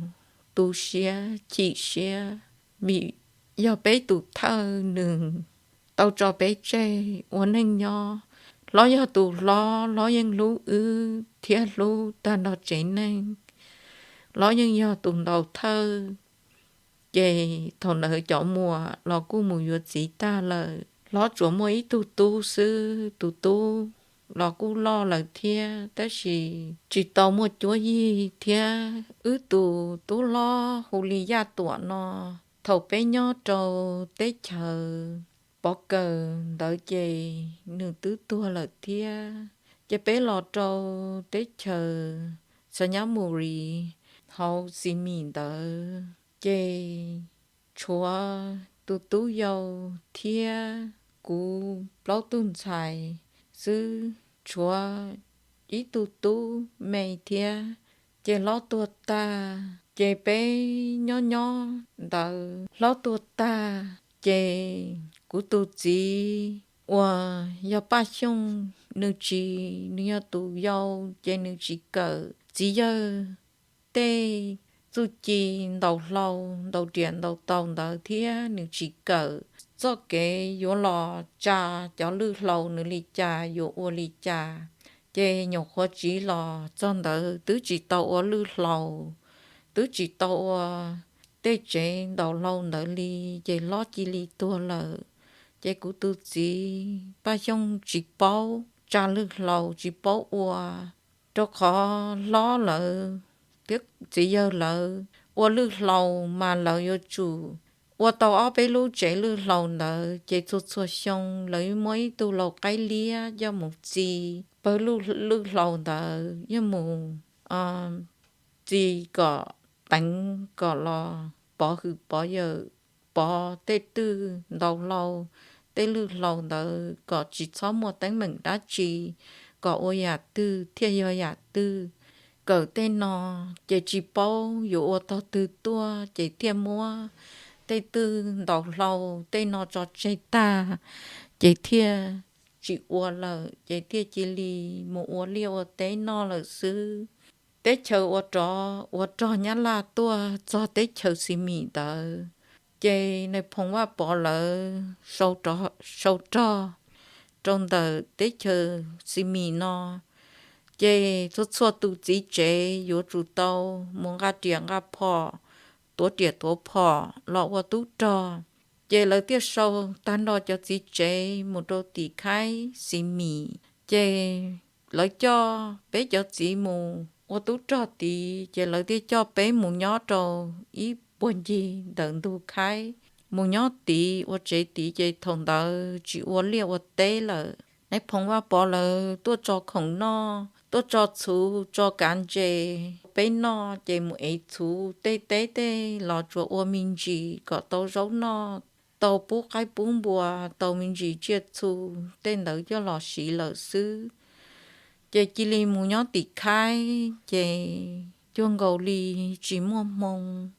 tu siab chim siab, vim yog peb tus thawj nws tau tso peb tseg ua neej nyob. Hlob yog tus hlob, hlob yeej hlub wb thiab hlub tag nrho tsev neeg. Hlob yeej yog tus ntaus thawj. Ces thaum ntawd cov muam los kuj mus yuav txiv tag lawm, hlob tsuas muaj ib tug tub xwb, tus tub los kuj loj lawm thiab tab sis tsis tau muaj cuab yig thiab. Wb tus tub hlob hu li Yaj Tuam no, thaum peb nyob rau teb chaws Pov Kawm ntawd ces nws twb tuag lawm thiab. Ces peb los rau teb chaws Xav Nyab Mus Ris hauv Xis Mis ntawd ces tshuav tus tub yau thiab kuv plaub tug ntxhais xwb, tshuav ib tug tub me thiab. Ces hlob tuag tag ces peb nyob nyob ntawd hlob tuag tag ces kuv tus txiv uas yog Paj Xyooj nws tsis, nws yog tus yau ces nws tsis kawm txiv yawg tej txuj ci ntaus hlau, ntaus riam ntaus taus ntawd thiab nws tsis kawm txoj kev yuav los tsa cov lwj hlau nws li cas, yuav ua li cas. Ces nyuam qhuav tsiv los txog ntawd twb tsis tau ua lwj hlau, twb tsis tau ua tej tsev ntaus hlau ntawd li, ces hlob cia li tuag lawm. Ces kuv tus txiv Paj Xyooj tsis paub tsa lwj hlau, tsis paub ua, rau qhov hlob lawv thiab txiv yawg lawv ua lwj hlau mas lawv yuav tsum ua tau ob peb lub tsev lwj hlau ntawd, ces txhua txhua xyoo lawv muab ib tug lau qaib liab coj mus txi pawg lwj hlau ntawd, yog mus txi kom teev kom los pov hwm pov yawm, pov tej twj ntaus hlau, tej lwj hlau ntawd kom tsis txhob muaj teeb meem dab tsi, kom ua yam twg thiaj yog yam twg. Kawm tej no ces tsis paub yuav ua tog twg tuaj ces thiaj muab tej twj ntaus hlau tej no tso tseg tag, ces thiaj tsis ua lawm, ces thiaj cia li mus ua liaj ua teb noj lawm xwb. Teb chaws ua rov ua rog Nyab Laj tuaj txog teb chaws Xis Mis ntawd, ces nais phoo Vaj Pov lawv sau rog rau ntawm teb chaws Xis Mis no, ces txhua txhua tus txiv tsev yuav tsum tau mus nqa riam nqa phom, tuav riam tuav phom los ua tub rog. Ces lawv thiaj sau tag nrho cov txiv tsev mus rau tim khaib Xis Mis, ces lawv coj peb cov txiv mus ua tub rog tid, ces lawv thiaj coj peb mus nyob rau ib puag ncig ntawm ntug khaib, mus nyob tid ua tsev tid. Ces thaum ntawd tsis ua liaj ua teb lawm, nais phoo Vaj Pov lawv tuaj tso khoom noj, tuaj tso txhuv tso kav ntses peb noj, ces mus ev txhuv tej teb tej los tsuas ua me ntsis kom tau zaub noj, tau pub qaib pub npua, tau me ntsis tsiaj txhu tej ntawd coj los siv lawm xwb. Ces cia li mus nyob tim khaib, ces cuag nkaus li tsis muaj hmoo.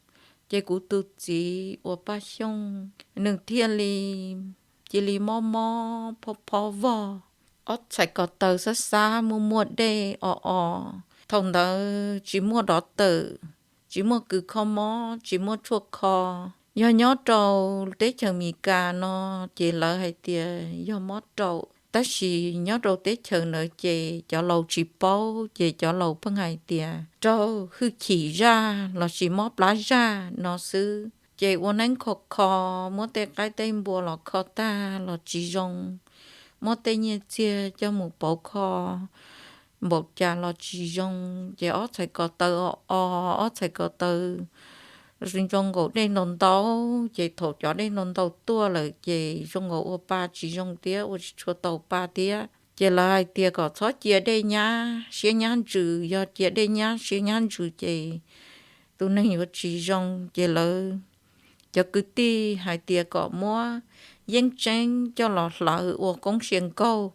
Ces kuv tus txiv uas Paj Xyooj, nws thiaj li cia li mob mob phob phob vog, ob txhais ko taw xab xab muaj muaj dej o o. Thaum ntawd tsis muaj dov tawm, tsis muaj kws kho mob, tsis muaj tshuaj kho. Yog nyob rau teb chaws Amelikas no, ces lawv hais tias yog mob raum, tab sis nyob rau teb chaws ntawd ces cov laus tsis paub, ces cov laus pheej hais tias raug hwj chim zaj lossis mob plab zaj no xwb. Ces ua neeb kho kho, muab tej qaib tej npua los kho tag los tsis zoo, muab tej nyiaj txiag coj mus pauv kho npaum cas los tsis zoo. Ces ob txhais ko taw o o, ob txhais ko taw zoo nkaus dej ntau ntau, ces thaum cov dej ntau ntau tuaj lawm ces zoo nkaus ua pa tsis zoo thiab, ua tsis tshua tau pa thiab. Ces lawv hais tias kom txhob cia dej nyab siab nyab ntsws, yog cia dej nyab siab nyab ntsws ces tus neeg yuav tsis zoo. Ces lawv cov kwv tij hais tias kom muab yeeb tseeb coj los hlawv ua koob sia nkaug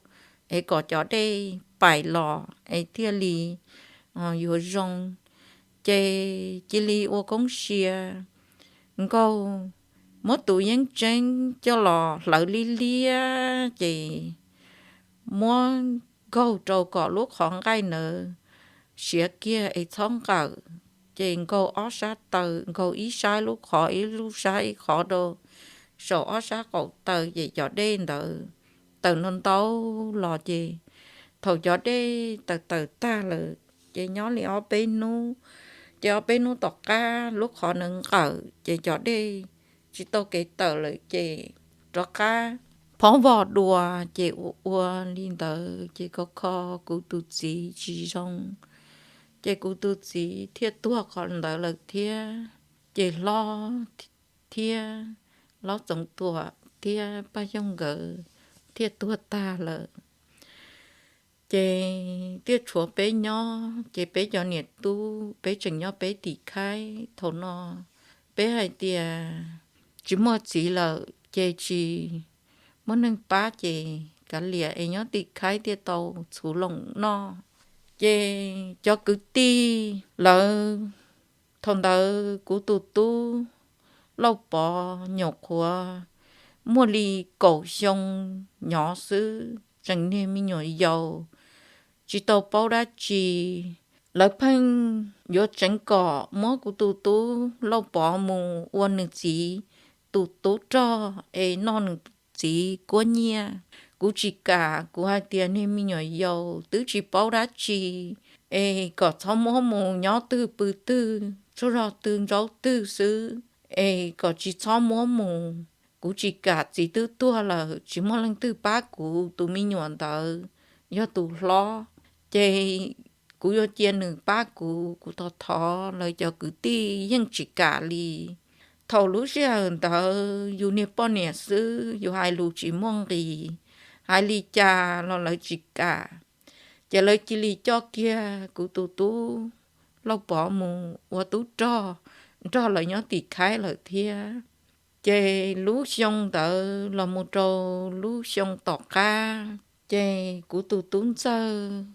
es kom cov dej paim los es thiaj li yuav zoo. Ces cia li ua koob sia nkaug, muab tus yeeb tseeb coj los hlawv liab liab ces muab nkaug rau kom lub qhov nqaij ntawd siav kiag es txhob nqawm. Ces nkaug ob sab taw, nkaug ib sab lub qhov, ib lub sab ib qhov rau saum ob sab qaum taw, ces cov dej ntawd tawm ntau ntau los. Ces thaum cov dej tawm tawm tag lawm ces nyob li ob peb hnub, ces ob peb hnub tom qab lub qhov ntawd nqawm ces cov dej tsis tau kev tawm lawm ces rov qab phob vog dua. Ces ua ua li ntawd ces kho kho kuv tus txiv tsis zoo, ces kuv tus txiv thiaj tuag qhov ntawd lawm thiab. Ces hlob thiab, hlob Txoov Tuam thiab Paj Xyooj nkawd thiaj tuag tag lawm. Ces thiaj tshuav peb nyob, ces peb cov niam tub peb tseem nyob peb tim khaib. Thaum no peb hais tias tsis muaj txiv lawm ces tsis muaj neeg pab ces kav liam es nyob tim khaib thiaj tau txhuv loos noj. Ces cov kwv tij lawv, thaum ntawd kuv tus tub Lauj Pov nyuam qhuav muaj li kaum xyoo nyob xwb, tseem niag me nyuam yaus tsis tau paub dab tsi. Lawv pheej yuav tseev kom muab kuv tus tub Lauj Pov mus ua nws txiv tus tub rog es noj nws txiv kuab nyiaj. Kuv tsis kam, kuv hais tias niag me nyuam yaus twb tsis paub dab tsi es kom txhob muab mus nyob twg pw twg, tsaug zog twg ntsaub twg xwb es kom tsis txhob muab mus. Kuv tsis kam, txiv twb tuag lawm tsis muaj leej twg pab kuv, tus me nyuam ntawd yog tus hlob, ces kuv yuav cia nws pab kuv. Kuv thov thov lawv cov kwv tij yeej tsis kam li. Thaum lub sij hawm ntawd yus niag poj niam xwb yus hais lus tsis muaj nqis, hais li cas los lawv tsis kam. Ces lawv cia li coj kiag kuv tus tub Lauj Pov mus ua tub rog nrog lawv nyob tim khaib lawm thiab. Ces lub xyoo ntawd los mus rau lub xyoo tom qab, ces kuv tus tub ntxawg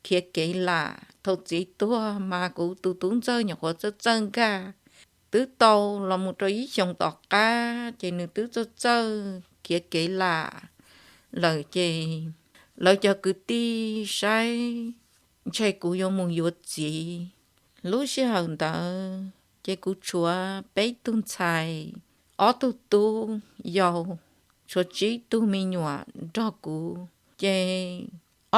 khiav kev lam. Thaum txiv tuag mas kuv tus tub ntxawg nyuam qhuav txawj txawj nkag, twb tau los mus rau ib xyoos tom qab ces nws twb txawj txawj khiav kev lam lawm. Ces lawv cov kwv tij saib ntshe kuv yuav mus yuav txiv. Lub sij hawm ntawd ces kuv tshuav peb tug ntxhais, ob tug tub yau, tshuav tsib tug me nyuam nrog kuv. Ces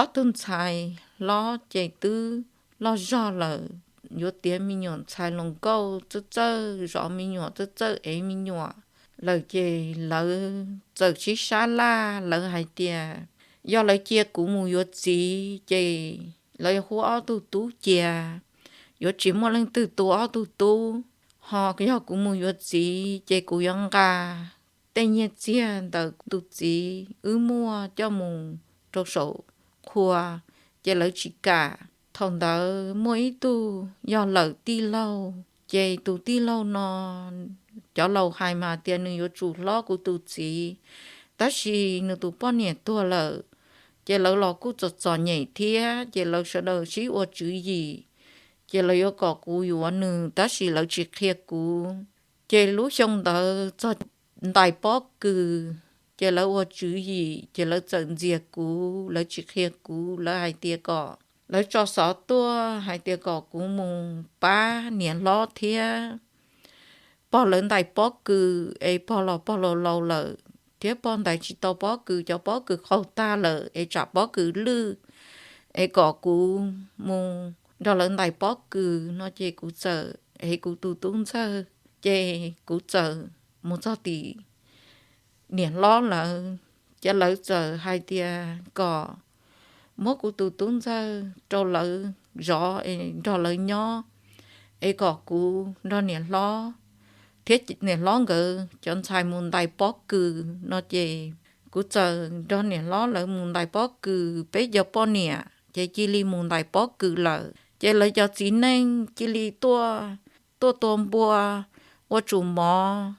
ob tug ntxhais hlob ces twb loj zog lawm, yuav tiav me nyuam ntxhais hluas nkauj, txawj txawj zov me nyuam, txawj txawj ev me nyuam lawm. Ces lawv txawm sib sab laj, lawv hais tias yog lawv cia kuv mus yuav txiv ces lawv yuav huab ob tug tub cia, yuav tsis muaj leej twg tu ob tug tub. Ho yog kuv mus yuav txiv ces kuv yuav nqa tej nyiaj txiag ntawm tus txiv wb muaj coj mus rau saum qhua, ces lawv tsis kam. Thaum ntawd muaj ib tug yog lawm tij laug, ces tus tij laug no cov laus hais mas tias nws yuav tsum hlob kuv tus txiv, tab sis nws tus poj niam tuag lawm, ces lawv los kuj txom txom nyem thiab, ces lawv sawv daws sib ua tswv yim, ces lawv yuav kom kuv yuav nws tab sis lawv tsis qhia kuv. Ces lub xyoo ntawd txog ntais pob kws, ces lawv ua tswv yim, ces lawv txawm ntxias kuv, lawv tsis qhia kuv, lawv hais tias kom, lawv tso xov tuaj hais tias kom kuv mus pab niam hlob thiab. Pog lawv ntais pob kws es pog los pog laus laus lawm, thiab pog ntais tsis tau pob kws, cov pob kws qaug tag lawm es tsam pob kws lwj, es kom kuv mus nrog lawv ntais pob kws no. Ces kuv txawm, es kuv tus tub ntxawg, ces kuv txawm mus txog tim niam hlob lawv, ces lawv txawm hais tias kom muab kuv tus tub ntxawg rau lawv zov es nrog lawv nyob, es kom kuv nrog niam hlob thiab niam hlob nkawd cov ntxhais mus ntais pob kws no. Ces kuv txawm nrog niam hlob lawv mus ntais pob kws, peb cov poj niam ces cia li mus ntais pob kws lawm. Ces lawv cov txiv neej cia li tuaj, tuaj tua npua, ua tsum mov,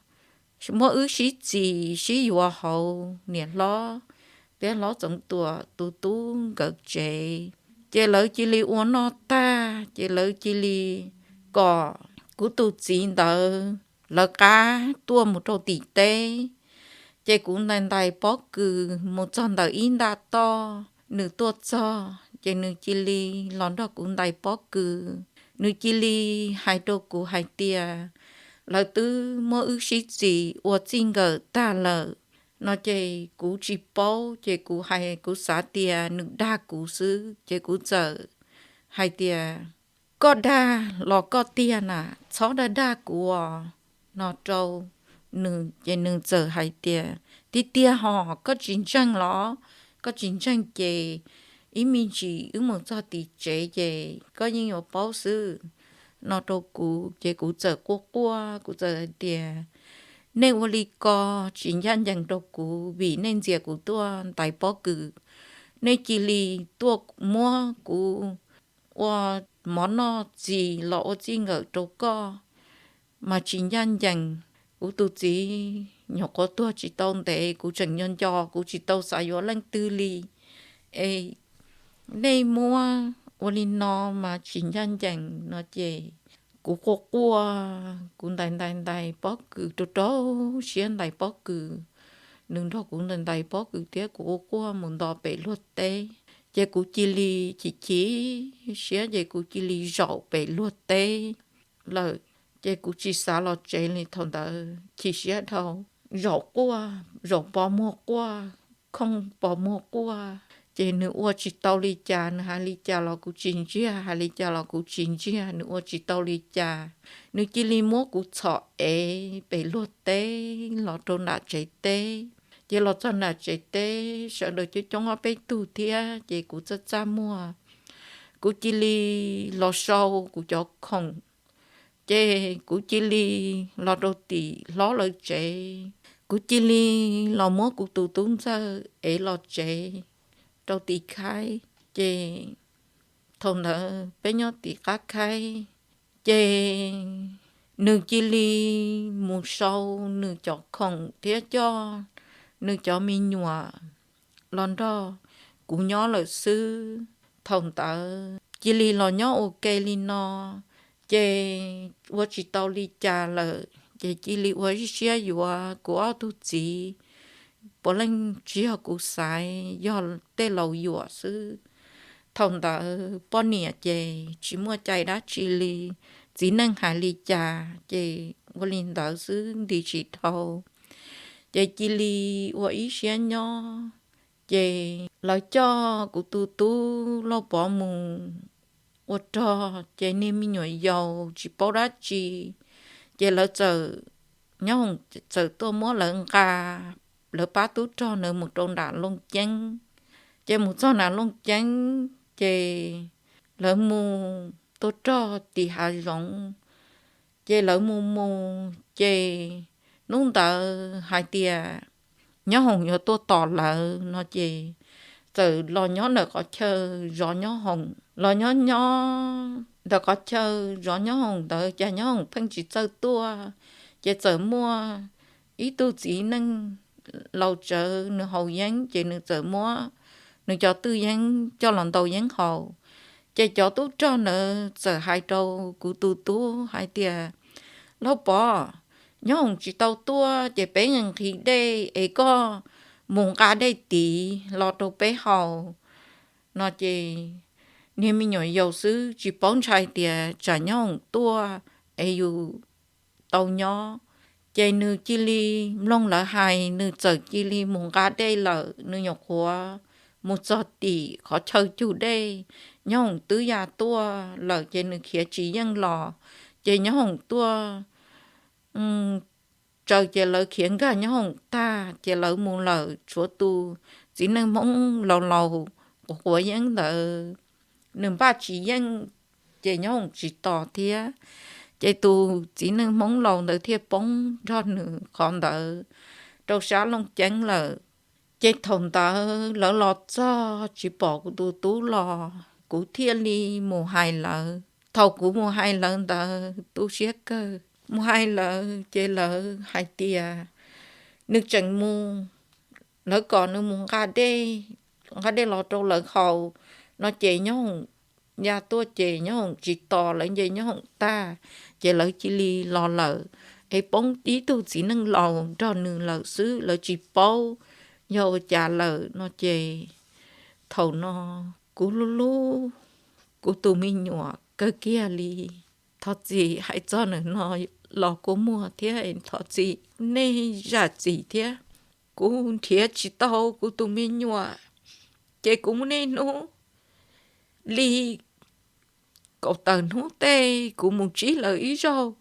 muab wb sib txis sib yuav hauv niam hlob thiab hlob Txoov Tuam tus tub nkawd tsev. Ces lawv cia li ua noj tag ces lawv cia li kom kuv tus txiv ntawd lawv qab tuaj mus rau tim teb. Ces kuv ntais ntais pob kws mus txog ntawm ib nta toj, nws tuaj txog ces nws cia li los nrog kuv ntais pob kws. Nws cia li hais rau kuv hais tias, lawv twb muab wb sib txis ua txij nkawm tag lawm no. Ces kuv tsis paub, ces kuv hais, kuv xav tias nws dag kuv xwb, ces kuv txawm hais tias, koj dag los koj tiag na, txhob dag dag kuv os, no rau nws. Ces nws txawm hais tias, tiag tiag hos, koj tsis ntseeg los? Koj tsis ntseeg ces ib me ntsis wb mus txog tim tsev ces koj yeej yuav paub xwb, no rau kuv. Ces kuv txawm quaj quaj, kuv txawm hais tias, nej ua li ko tsis ncaj ncees rau kuv, vim nej ntxias kuv tuaj ntais pob kws, nej cia li tuaj muab kuv ua mov noj txis los ua txij nkawm rau koj mas tsis ncaj ncees. Kuv tus txiv nyuam qhuav tuag tsis tau ntev, kuv tseem nco nco, kuv tsis tau xav yuav leej twg li. Es nej muab ua li no mas tsis ncaj ncees, no ces kuv quaj quaj, kuv ntais ntais ntais pob kws rau rau siab ntais pob kws. Nws nrog kuv ntais ntais pob kws thiab kuv quaj quaj mus nto pem luag teb. Ces kuv cia li chim chim siab ces kuv cia li zaum pem luag teb lawm. Ces kuv tsis xav los tsev li thaum ntawd, chim siab dhau, zaum quaj, zaum pos muag quaj, khooj pos muag quaj. Ces nws ua tsis tau li cas, nws hais li cas los kuv tsis ntsiag, hais li cas los kuv tsis ntsiag, nws ua tsis tau li cas. Nws cia li muab kuv txhom ev pem luag teb los rau nram tsev teb. Ces los txog nram tsev teb, sawv daws coob coob ob peb tug thiab, ces kuv txaj txaj muag. Kuv cia li los sau kuv cov khoom, ces kuv cia li los rau tim hlob lawv tsev. Kuv cia li los muab kuv tus tub ntxawg ev los tsev rau tim khaib. Ces thaum ntawd peb nyob tim qab khaib, ces nws cia li mus sau nws cov khoom thiab coj nws cov me nyuam los nrog kuv nyob lawm xwb. Thaum ntawd cia li los nyob ua ke li no, ces ua tsis tau li cas lawm, ces cia li ua ib siab yuav kuv ob tug txiv, puav leej tsis yog kuv xaiv, yog tej laus yuam xwb. Thaum ntawd poj niam ces tsis muaj cai dab tsi li, txiv neej hais li cas ces ua li ntawd xwb nti tsis dhau. Ces cia li ua ib siab nyob, ces lawv coj kuv tus tub Lauj Pov mus ua rog, ces niag me nyuam yaus tsis paub dab tsi, ces lawv txawm, nyob hoom txawm tuaj muab lawv nqa, lawv pab tub rog ntawd mus rau nram Looj Ceeb. Ces mus txog nram Looj Ceeb, ces lawv mus tua rog tim hav zoov, ces lawv mus mus, ces hnub ntawd hais tias nyob hoom yuav tuaj tos lawv no, ces txawm los nyob ntawm qhov chaw zov nyob hoom, los nyob nyob ntawm qhov chaw zov nyob hoom ntawd cas nyob hoom pheej tsis txawj tuaj. Ces txawm muaj ib tug txiv neej laus tsawv nws haus yeeb, ces nws txawm muab nws cov twj yeeb coj los ntau yeeb haus. Ces cov tub rog ntawd txawm hais rau kuv tus tub hais tias, Lauj Pov, nyob hoom tsis tau tuaj, ces peb nqhis dej es koj mus nqa dej tid los rau peb haus no. Ces niag me nyuam yaus xwb tsis paub ntshai tias tsam nyob hoom tuaj es yus tau nyob. Ces nws cia li mloog lawv hais, nws txawm cia li mus nqa dej lawm. Nws nyuam qhuav mus txog tim qhov chaw cug dej, nyob hoom twb ya tuaj lawm, ces nws khiav tsis yeej los. Ces nyob hoom tuaj tsaws, ces lawv khiav nkag nyob hoom tag, ces lawv mus lawm, tshuav tus txiv neej Hmoob laus laus quav quav yeeb ntawd, nws npaj tsis yeej, ces nyob hoom tsis tos thiab. Ces tus txiv neej Hmoob laus ntawd thiaj poob nrog nws qhov ntawd rau sab Looj Ceeb lawm. Ces thaum ntawd lawv los txog tsis pom kuv tus tub los, kuv thiaj li mus hais lawv. Thaum kuv mus hais lawv ntawd tu siab kawg, mus hais lawv ces lawv hais tias nws tseem mus, lawv kom nws mus nqa dej, nqa dej los rau lawv haus no ces nyob hoom ya tuaj ces nyob hoom tsis tos lawv nce nyob hoom tag, ces lawv cia li los lawm, es poob ib tug txiv neej laus nrog nws lawm xwb, lawv tsis paub yog ua cas lawm no ces thaum no kuv hlub hlub kuv tus me nyuam kawg kiag li. Thov txim hais txog ntawm no los kua muag thiab, thov txim nej zam txim thiab. Kuv nrhiav tsis tau kuv tus me nyuam, ces kuv muaj niaj hnub li kaum tawm hnub tej kuv mus ntsib lawv ib zaug,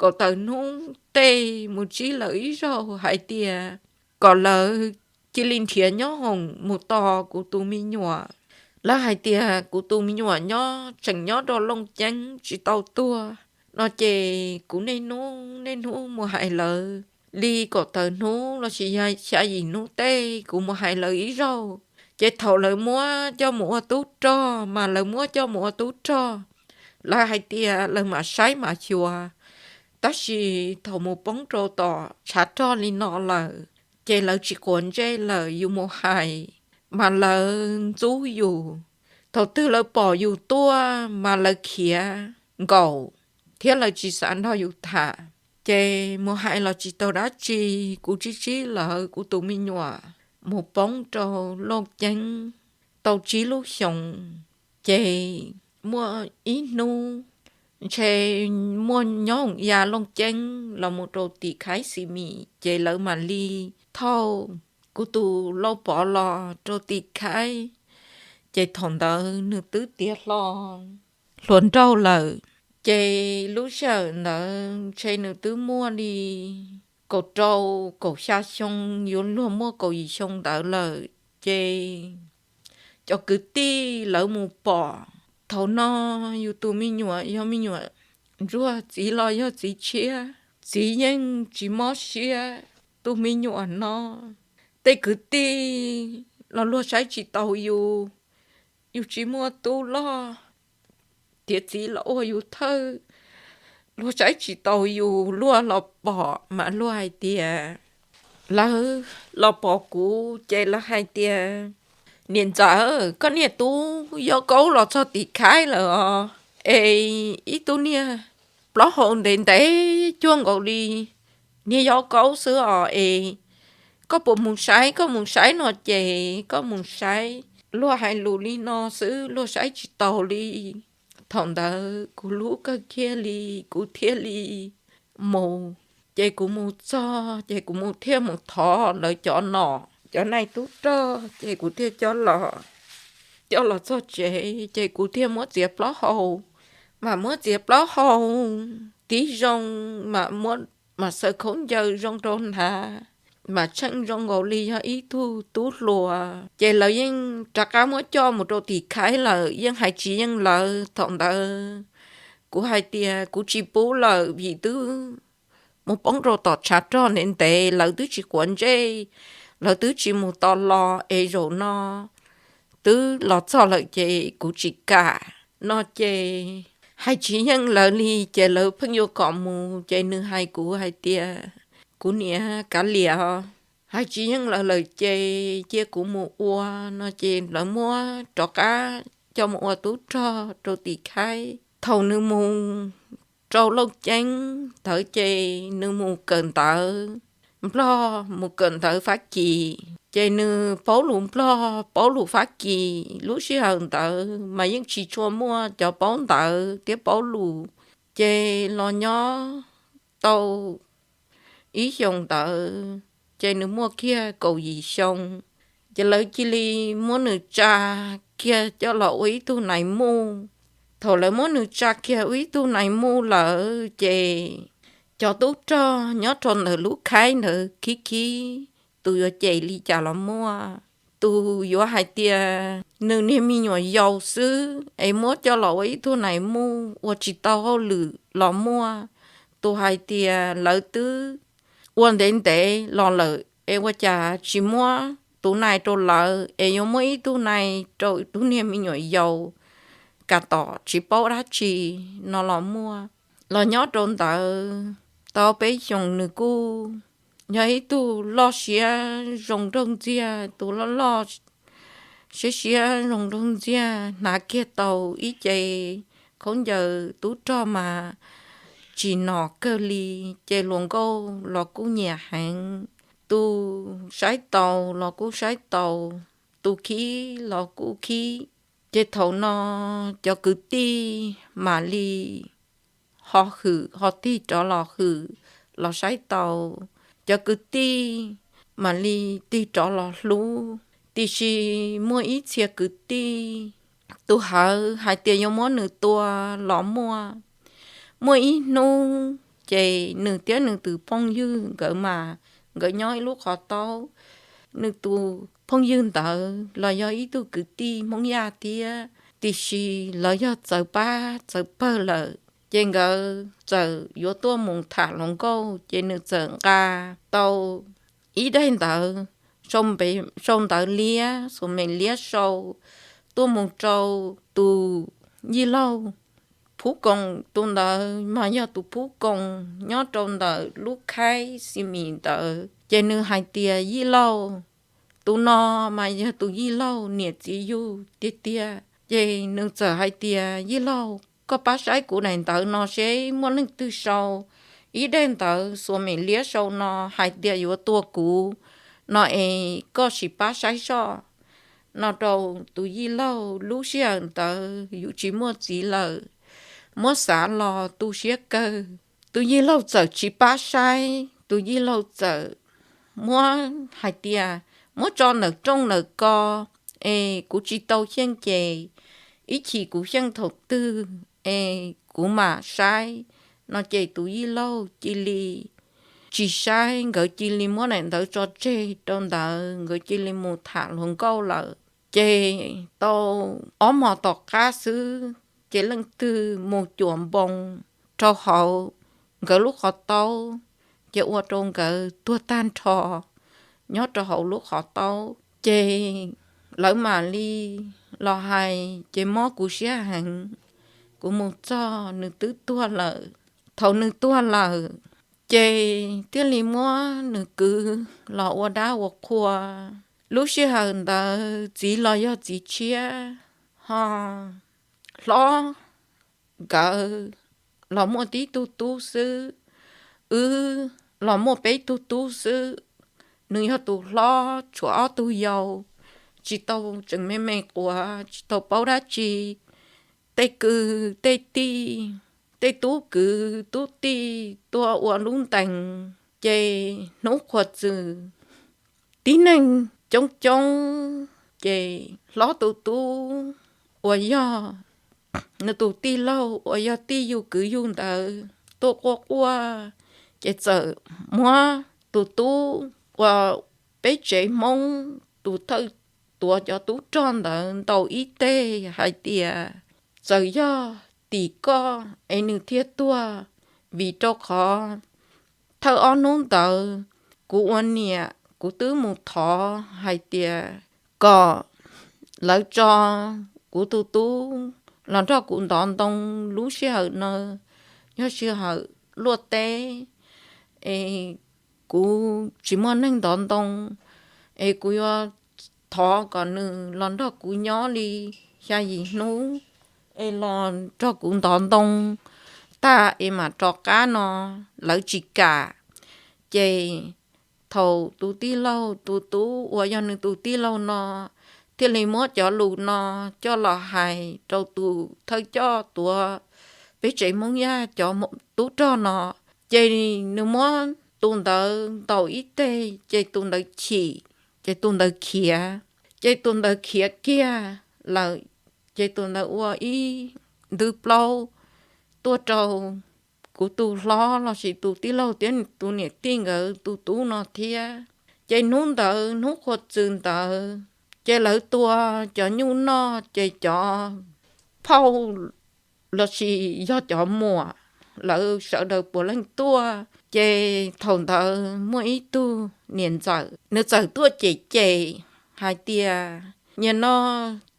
kaum tawm hnub tej mus ntsib lawv ib zaug hais tias kom lawv cia li nrhiav nyob hoom mus tos kuv tus me nyuam. Lawv hais tias kuv tus me nyuam nyob tseem nyob rau Looj Ceeb tsis tau tuag no ces kuv niaj hnub niaj hnub mus hais lawv li kaum tawm hnub los sis xya yim hnub tej kuv mus hais lawv ib zaug. Ces thaum lawv muab coj mus ua tub rog mas lawv muab coj mus ua tub rog, lawv hais tias lawv mam saib mam xyuas, tab sis thaum mus poob rau tom tshav rog li no lawm ces lawv tsis quav ntsej lawm, yus mus hais mas lawv ntxub yus. Thaum twg lawv pom yus tuaj mas lawv khiav nkaum thiab lawv tsis xav nrog yus tham. Ces mus hais los tsis tau dab tsi, kuv tsib tsib lawv kuv tus me nyuam mus poob rau Looj Ceeb tau tsib lub xyoos. Ces muaj ib hnub ntshe muaj nyob hoom ya Looj Ceeb los mus rau tim Khaib Xi Mis ces lawv mam li thauj kuv tus Lauj Pov los rau tim Khaib. Ces thaum ntawd nws twb tiav hlo hluas nraug lawm. Ces lub sij hawm ntawd ntshe nws twb muaj li kaum rau kaum xya xyoo, yuav luag muaj kaum yim xyoo ntawd lawm. Ces cov kwv tij lawv mus pom, thaum no yus tus me nyuam yog me nyuam ntsuag, txiv los yog txiv tshiab, txiv yeej tsis mob siab. Tus me nyuam no tej kwv tij los luag saib tsis taus yus, yus tsis muaj tub loj, tiav txiv los ua yus thawj, luag saib tsis taus yus, luag los pom mas luag hais tias, lawv los pom kuv ces lawv hais tias, niam ntxawm, koj niag tub Yob Kaub los txog tim Khaib lawm os, es ib tug niag plaub hau ntev ntev cuag nkaus li niag Yob Kaub xwb os, es koj puas mus saib? Koj mus saib no ces koj mus saib. Luag hais lus li no xwb luag saib tsis taus li. Thaum ntawd kuv hlub kawg kiag li, kuv thiaj li mus. Ces kuv mus txog ces kuv mus thiaj mus thov lawv cov nom cov nais tub rog ces kuv thiaj coj los, coj los txog tsev ces kuv thiaj muab txiav plaub hau. Mas muab txiav plaub hau tib zoo, mas muab, mas xaws khaub ncaws zoo rau hnav, mas tsheej zoo nkaus li yog ib tug tub hluas. Ces lawv yeej rov qab muab coj mus rau tim Khaib lawm, yeej hais tsis yeej lawv. Thaum ntawd kuv hais tias kuv tsis pub lawm vim twb mus poob rau tom tshav rog ntev ntev, lawv twb tsis quav ntsej, lawv twb tsis mus tos los, es zaum no twb los txog lawm ces kuv tsis kam no ces hais tsis yeej lawv li. Ces lawv pheej yuav kom mus ces nws hais kuv hais tias, kuv niam, kav liam os, hais tsis yeej lawv lawm ces cia kuv mus ua no ces lawv muab rov qab coj mus ua tub rog rau tim Khaib. Thaum nws mus rau Looj Ceeb ntawd ces nws mus kawm ntawv Nplog, mus kawm ntawv Fab Kis. Ces nws paub lus Nplog paub lus Fab Kis, lub sij hawm ntawd mas yeej tsis tshua muaj cov paub ntawv thiab paub lus. Ces los nyob tau ib xyoos ntawd ces nws muaj kiag kaum yim xyoo, ces lawv cia li muab nws tsa kiag coj los ua ib tug nais muj. Thaum lawv muab nws tsa kiag ua ib tug nais muj lawm ces cov tub rog nyob rau ntawm lub Khaib ntawd khib khib, tus yuav cem li cas los muaj, tus yuav hais tias nws niag me nyuam yaus xwb es muab coj los ua ib tug nais muj ua tsis tau hauj lwm los muaj, tus hais tias lawv twb ua ntev ntev los lawm es ua cas tsis muab tus nais rau lawv es yuav muab ib tug nais rau tug niag me nyuam yaus kam tom tsis paub dab tsi no los muaj. Los nyob rau ntawd tau peb xyoos nws kuj yog ib tug loj siab zoo nraug ntxiag, tus loj loj siab siab zoo nraug ntxiag, hnav kiag tau ib ce khaub ncaws tub rog mas tsis nom kawg li, ces hluas nkauj los kuj nyiam heev, tus saib taus los kuj saib taus, tus khib los kuj khib. Ces thaum no cov kwv tij mam li ho hwm ho tig rov los hwm los saib taus, cov kwv tij mam li tig rov los hlub. Tiam sis muaj ib txhia kwv tij, tus hawv hais tias yuav muab nws tua los muaj. Muaj ib hnub ces nws thiab nws tus phooj ywg nkawd mas nkawd nyob ib lub qhov taub. Nws tus phooj ywg ntawd los yog ib tug kwv tij Hmoob Yaj thiab, tiam sis lawv yog txawv pab txawv pawg lawm, ces nkawd txawm yuav tuaj mus tham hluas nkauj, ces nws txawm nqa tau ib daim ntawv, sau ntawv liab, xuas me liab sau, tuaj mus rau tus yij laug Phub Koos. Tus ntawd mas yog tus Phub Koos nyob rau ntawm lub khaib xi mis ntawd, ces nws hais tias, Yij laug, tus no mas yog tus yij laug niam txiv yug tiag tiag. Ces nws txawm hais tias, Yij laug, koj pab saib kuv daim ntawv no seb muaj leej twg sau ib daim ntawv xuas me liab sau no hais tias yuav tua kuv no es koj sim pab saib soj. No rau tus yij laug lub sij hawm ntawd yus tsis muaj txiv lawm, muab xav los tu siab kawg. Tus yij laug txawm tsis pab saib, tus yij laug txawm muab hais tias, Muab tso ntawm rooj ntawm ko es kuv tsis tau xyeej ces ib chim kuv xyeej thaum twg es kuv mam saib. No ces tus yij laug cia li tsis saib, nkawd cia li muab daim ntawv tso tseg rau ntawd, nkawd cia li mus tham hluas nkauj lawm. Ces tau ob hmos tom qab xwb, ces leej twg mus cuam npoo rau hauv nkawd lub qhov taub, ces ua rau nkawd tuag tag nrho nyob rau hauv lub qhov taub. Ces lawv mam li los hais, ces mob kuv siab heev. Kuv mus txog nws twb tuag lawm. Thaum nws tuag lawm, ces thiaj li muab nws kwv los ua dab ua qhua. Lub sij hawm ntawd txiv los yog txiv tshiab, ho hlob nkawd los muaj tib tug tub xwb, wb los muaj peb tug tub xwb. Nws yog tus hlob tshuav ob tug yau, tsis tau, tseem me me quav, tsis tau paub dab tsi. Tej kwv tej tij, tej tub kwv tub tij tuaj ua lub ntees, ces hnub qhuav txwm tib neeg coob coob, ces hlob tus tub uas yog nws tus tij laug uas yog tij yug kwv yug ntawd tuaj quaj quaj, ces txawm muab tus tub uas peb tsev Hmoob tus thawj tuav cov tub rog ntawd ntaus ib teg hais tias, Txawm yog tim koj es nws thiaj tuag, vim rau qhov thawj ob hnub ntawd kuv ua niam kuv twb mus thov hais tias kom lawv tso kuv tus tub los nrog kuv ntov ntoo. Lub sij hawm no yog sij hawm luaj teb, es kuv tsis muaj neeg ntov ntoo, es kuv yuav thov kom nws los nrog kuv nyob li xya yim hnub, es los nrog kuv ntov ntoo tag es mam rov qab no. Lawv tsis kam. Ces thaum tus tij laug tus tub uas yog nws tus tij laug no thiaj li muab cov lus no coj los hais rau tus thawj coj tuav peb tsev Hmoob Yaj cov tub rog no. Ces nws muab tus ntawd ntaus ib teg, ces tus ntawd chim, ces tus ntawd khiav, ces tus ntawd khiav kiag lawm. Ces tus ntawd ua ib ntwv plaub tuaj rau kuv tus hlob lossis tus tij laug thiab tus niam tij nkawd tus tub no thiab. Ces hnub ntawd hnub qhuav txwm ntawd, ces lawv tua cov nyuj noj, ces cov phauj lossis yog cov muam, lawv sawv daws puav leej tuaj. Ces thaum ntawd muaj ib tug niam ntxawm, nws txawm tuaj cem cem hais tias, Nyias no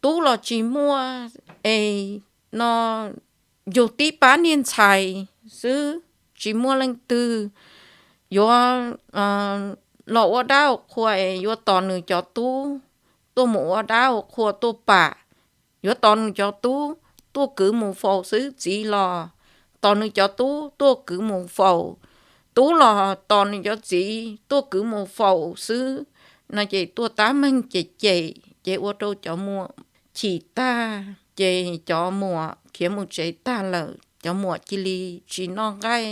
tub los tsis muaj, es no yus tib pab niag ntxhais xwb, tsis muaj leej twg yuav los ua dab ua qhua es yuav tos nws cov tub tuaj mus ua dab ua qhua tuaj pam, yuav tos nws cov tub tuaj kwv mus faus xwb. Txiv los tos nws cov tub tuaj kwv mus faus, tub los tos nws cov txiv tuaj kwv mus faus xwb. No ces tuaj tab meeg cem cem ces ua rau cov muam chim tag, ces cov muam khiav mus tsev tag lawm, cov muam cia li tsis noj nqaij.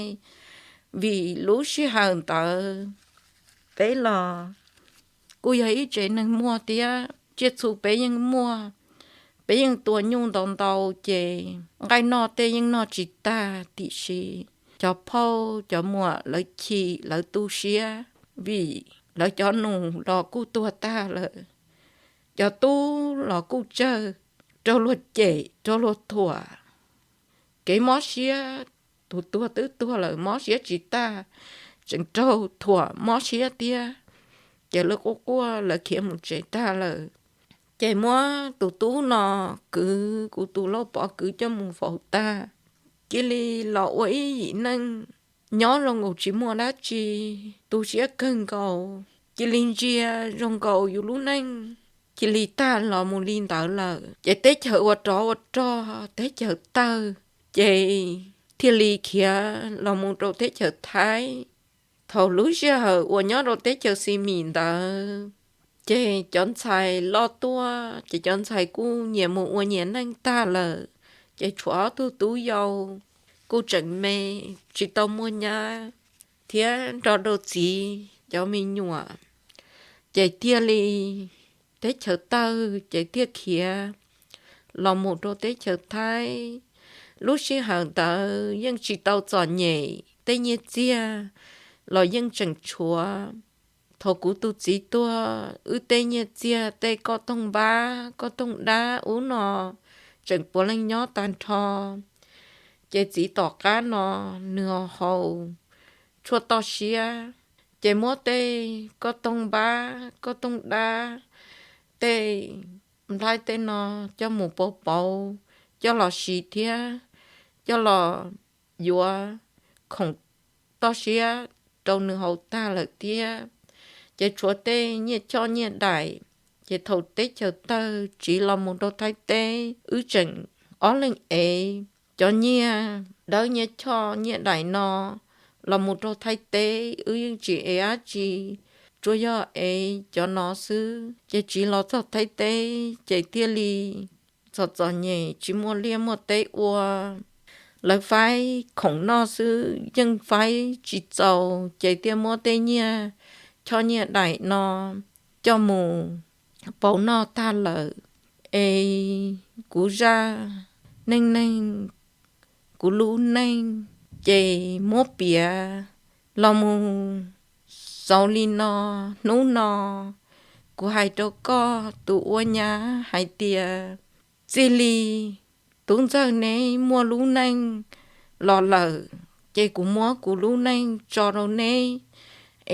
Vim lub sij hawm ntawd peb los kuj yog ib tsev neeg muaj thiab, tsiaj txhu peb yeej muaj, peb yeej tua nyuj ntau ntau, ces nqaij noj tej yeej noj tsis tag. Tiam sis cov phauj cov muam lawv chim lawv tu siab, vim lawv cov nus los kuj tuag tag lawm, cov tub los kuj tsawg, raug luag cem raug luag thuam. Kev mob siab, tus tuag twb tuag lawm mob siab tsis tag, tseem raug thuam mob siab thiab. Ces lawv quaj quaj lawv khiav mus tsev tag lawm. Ces muab tus tub no kwv, kuv tus Lauj Pov kwv coj mus faus tag, cia li los ua ib yim neej nyob zoo nkaus tsis muaj dab tsi, tu siab kawg nkaus, cia li ntsia zoo nkaus yus lub neej cia li tag los mus li ntawd lawm. Ces teb chaws ua rov ua rog, teb chaws tawg, ces thiaj li khiav los mus rau teb chaws Thaib. Thaum lub sij hawm uas nyob rau teb chaws Xi Mis ntawd, ces cov ntxhais loj tuaj ces cov ntxhais kuj nyias mus ua nyias neej tag lawm, ces tshuav ob tug tub yau kuj tseem me, tsis tau muaj nyab thiab nrog rau txiv cov me nyuam, ces thiaj li teb chaws tawg ces thiaj khiav los mus rau teb chaws Thaib. Lub sij hawm ntawd yeej tsis tau txom nyem, tej nyiaj txiag los yeej tseem tshuav. Thaum kuv tus txiv tuag, wb tej nyiaj txiag, tej koj tooj npab koj tooj dab ub no tseem puav leej nyob tag nrho. Ces txiv tom qab no nws ho haus tshuaj toj siab, ces muab tej koj tooj npab koj tooj dab, tej nplhaib tej no coj mus pauv pauv, coj los siv thiab coj los yuav khoom toj siab rau nws haus tag lawm thiab. Ces tshuav tej nyiaj choj nyiaj daim, ces thaum teb chaws tawg tsiv los mus rau Thaib teb, wb tseem ob leeg ev cov nyiaj dawb nyiaj choj nyiaj daim no los mus rau Thaib teb, wb yeej tsis ev dab tsi, tsuas yog ev cov no xwb. Ces tsiv los txog Thaib teb ces thiaj li txom txom nyem, tsis muaj liaj muaj teb ua. Lawv faib khoom noj xwb yeej faib tsis txaus, ces thiaj muab tej nyiaj choj nyiaj daim no coj mus pauv noj tag lawm. Es kuv zaj neej neeg, kuv lub neej, ces muab piav los mus xaus li no. Hnub no kuv hais rau koj tus ua nyab hais tias, txij li tub ntxawg neb muaj lub neej los lawm, ces kuv muab kuv lub neej tso rau neb,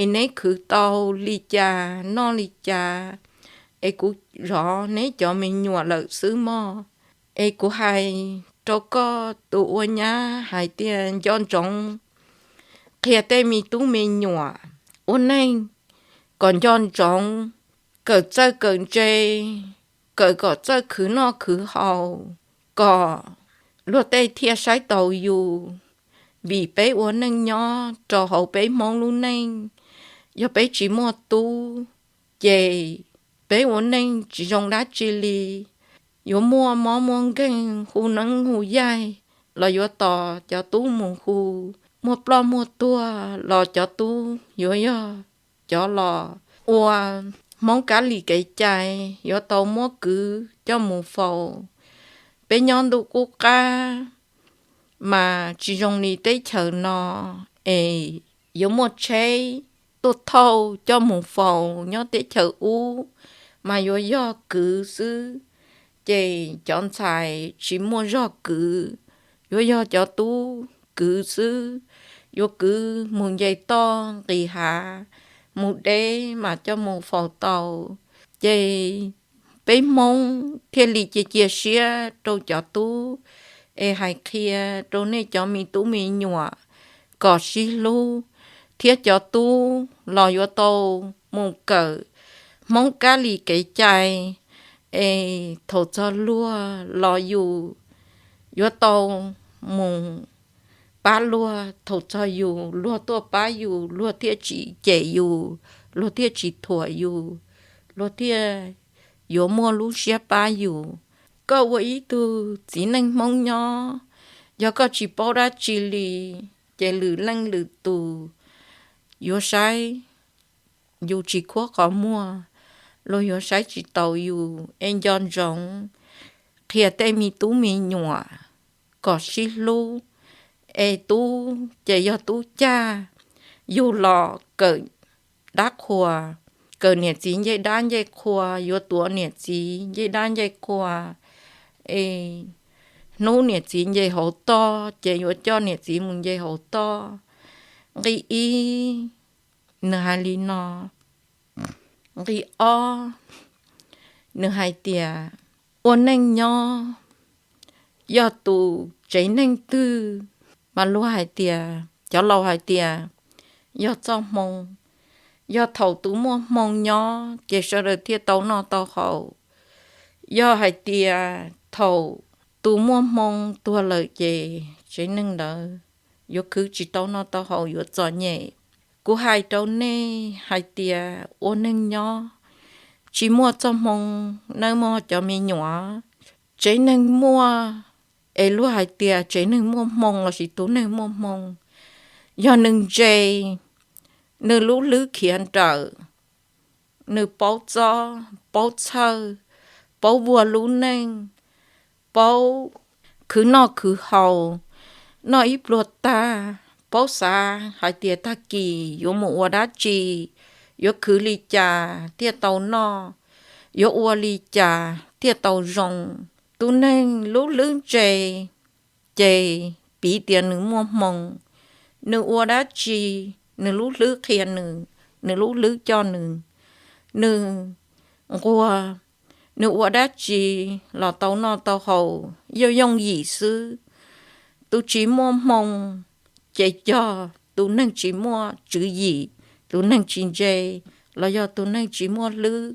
es neb khwv tau li cas noj li cas, es kuv zov neb cov me nyuam lawm xwb mog. Es kuv hais rau koj tus ua nyab hais tias nco ntsoov qhia tej me tub me nyuam ua neej kom nco ntsoov, kawm txawj kawm ntse, kawm kom txawj khwv noj khwv haus, kom luag tej thiaj saib taus yus. Vim peb ua neej nyob rau hauv peb Hmoob lub neej, yog peb tsis muaj tub, ces peb ua neej tsis zoo dab tsi li. Yuav muaj mob muaj nkeeg hu neeb hu yaig los yuav tos cov tub mus hu, muaj ploj muaj tuag los cov tub yuav yog cov los ua Hmoob kab li kev cai, yuav tau muab kwv coj mus faus. Peb nyob ntuj qub qab mas tsis zoo li teb chaws no, es yuav muaj tsheb tuaj thauj coj mus faus nyob teb chaws ub, mas yuav yog kwv xwb. Ces cov ntxhais tsis muaj zog kwv, yuav yog cov tub kwv xwb. yuav kwv mus nce toj nqis hav, mus deb mas coj mus faus tau. Ces peb Hmoob thiaj li cia cia siab rau cov tub es hais qhia rau nej cov me tub me nyuam kom sib hlub, thiab cov tub los yuav tau mus kawm Hmoob kab li kev cai, es thaum txog luag los yus yuav tau mus pab luag, thaum txog yus luag tuaj pab yus, luag thiaj tsis cem yus, luag thiaj tsis thuam yus, luag thiaj yuav muaj lub siab pab yus. Koj ua ib tug txiv neej Hmoob nyob, yog koj tsis paub dab tsi li, ces lwm leej lwm tus yuav saib yus tsis khuab qhov muag, luag yuav saib tsis taus yus. Es nco ntsoov qhia tej me tub me nyuam kom sib hlub. Es tub ces yog tub cag, yug los kawm dab qhua, kawm niam txiv ncej dab ncej qhua, yuav tuav niam txiv ncej dab ncej qhua, es hnub niam txiv nce hauv toj ces yuav coj niam txiv mus nce hauv toj. Nqi ib, nws hais li no. Nqi ob, nws hais tias ua neej nyob yog tus tsev neeg twg mas luag hais tias, cov laus hais tias yog txoj hmoo. Yog thaum tus muaj hmoo nyob ces sawv daws thiaj tau noj tau haus. Yog hais tias thaum tus muaj hmoo tuag lawm ces tsev neeg ntawd yuav khwv tsis tau noj tau haus, yuav txom nyem. Kuv hais rau nej hais tias ua neej nyob tsis muaj txoj hmoo nawb mog cov me nyuam. Tsev neeg muaj, es luag hais tias tsev neeg muaj hmoo lossis tus neeg muaj hmoo, yog nws ntse, nws lub hlwb khiav nrawm, nws paub txob paub txhawj, paub vuag lub neej, paub khwv noj khwv haus, noj ib pluag tag, paub xav hais tias tag kis yuav mus ua dab tsi, yuav khwv li cas thiaj tau noj, yuav ua li cas thiaj tau zoo. Tus neeg lub hlwb ntse ces piv tias nws muaj hmoo, nws ua dab tsi, nws lub hlwb qhia nws, nws lub hlwb coj nws, nws nquag, nws ua dab tsi los tau noj tau haus yooj yooj yim xwb. Tus tsis muaj hmoo ces yog tus neeg tsis muaj tswv yim, tus neeg tsis ntse, los yog tus neeg tsis muaj hlwb,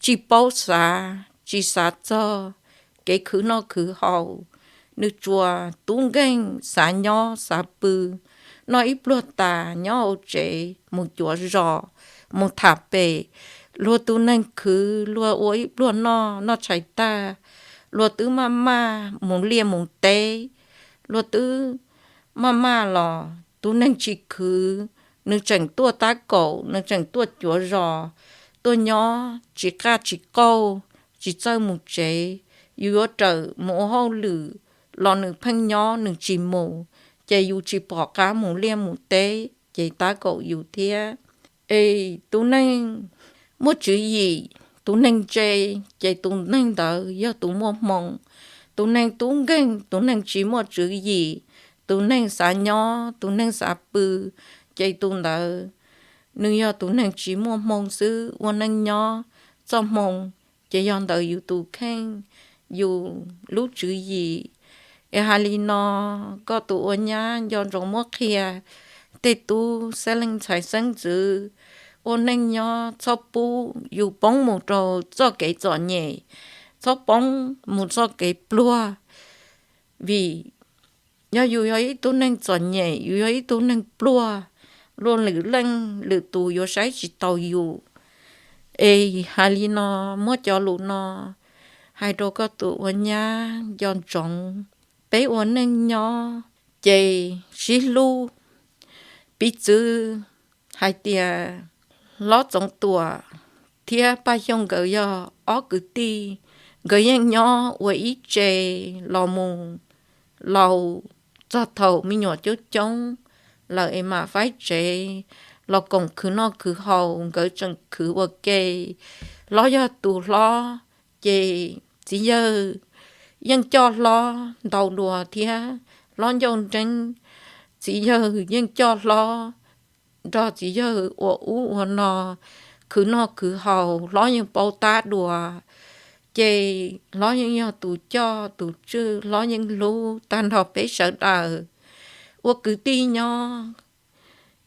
tsis paub xav, tsis xav txog kev khwv noj khwv haus. Nws tsuas tub nkeeg xav nyob xav pw, noj ib pluag tas nyob hauv tsev, mus cuav zos, mus tham pem. Luag tus neeg khwv, luag ua ib pluag noj, noj tshais tag, luag twb maj maj mus liaj mus teb, luag twb maj maj los tus neeg tsis khwv, nws tseem tuaj tab kaum, nws tseem tuaj cuav zos, tuaj nyob tsis qaj tsis qauj, tsis txawj mus tsev. Yus yuav rawm mus ua hauj lwm los nws pheej nyob nws tsis mus, ces yus tsis pom qab mus liaj mus teb, ces tab kaum yus thiab. Es tus neeg muaj tswv yim, tus neeg ntse, ces tus neeg ntawd yog tus muaj hmoo. Tus neeg tub nkeeg, tus neeg tsis muaj tswv yim, tus neeg xav nyob, tus neeg xav pw, ces tus ntawd nws yog tus neeg tsis muaj hmoo xwb. Ua neej nyob, txoj hmoo ces yog ntawm yus tus kheej, yus lub tswv yim. Es hais li no, koj tus ua nyab nco ntsoov muab qhia tej tub xeeb leej ntxhais xeeb ntxwv, ua neej nyob txhob pub yus poob mus rau txoj kev txom nyem, txhob poob mus txoj kev pluag. Vim yog yus yog ib tug neeg txom nyem, yus yog ib tug neeg pluag, luag lwm leej lwm tus yuav saib tsis taus yus. Es hais li no, muab cov lus no hais rau koj tus ua nyab nco ntsoov. Peb ua neej nyob ces sib hlub. Piv txwv hais tias Hlob Txoov Tuam thiab Paj Xyooj nkawd yog ob kwv tij, nkawd yeej nyob ua ib tse los mus laus, txog thaum me nyuam coob coob lawm es mam faib tsev los koom khwv noj khwv haus, nkawd tseem khwv ua ke. Hlob yog tus hlob, ces txiv yawg yeej coj hlob ntau dua thiab. Hlob ncauj nreeb, txiv yawg yeej coj hlob nrog txiv yawg ua ub ua no, khwv noj khwv haus, hlob yeej paub tab dua. Ces hlob yeej yog tus coj tus tswj, hlob yeej hlub tag nrho peb sawv daws ua kwv tij nyob.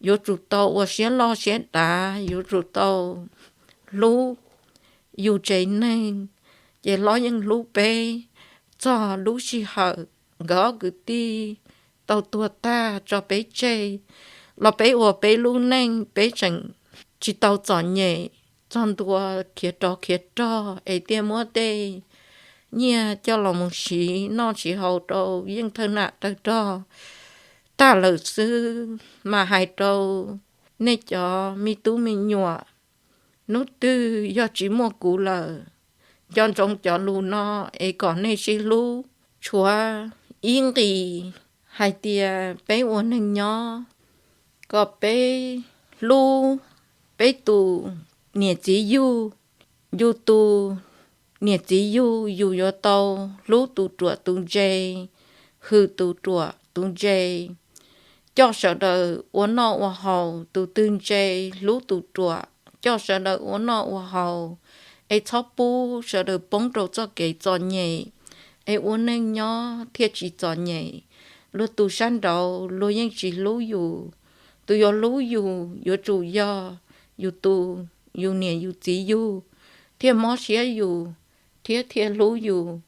Yuav tsum tau ua siab loj siab dav, yuav tsum tau hlub yus tsev neeg. Ces hlob yeej hlub peb txog lub sij hawm nkawd ob kwv tij tau tuag tag tso peb tseg los peb ua peb lub neej, peb tseem tsis tau txom nyem txog ntua khiav rov khiav rog es thiaj muab tej nyiaj coj los mus siv noj siv haus rau yeej thawj nam tawg rog tag lawm xwb. Mas hais rau nej cov me tub me nyuam, hnub twg yog tsis muaj kuv lawm, nco ntsoov cov lus no es kom nej sib hlub. Tshuav ib nqis hais tias peb ua neeg nyob kom peb hlub peb tus niam txiv yug. Yus tus niam txiv yug yus yuav tau hlub tus ruam tus ntse, hwm tus ruam tus ntse, coj sawv daws ua noj ua haus. Tus twg ntse, hlub tus ruam, coj sawv daws ua noj ua haus, es txhob pub sawv daws poob rau txoj kev txom nyem, es ua neej nyob thiaj tsis txom nyem. Luag tus sab nraud luag yeej tsis hlub yus. Tus yuav hlub yus yuav tsum yog yus tus, yus niam yus txiv yug thiaj mob siab yus thiab thiaj hlub yus.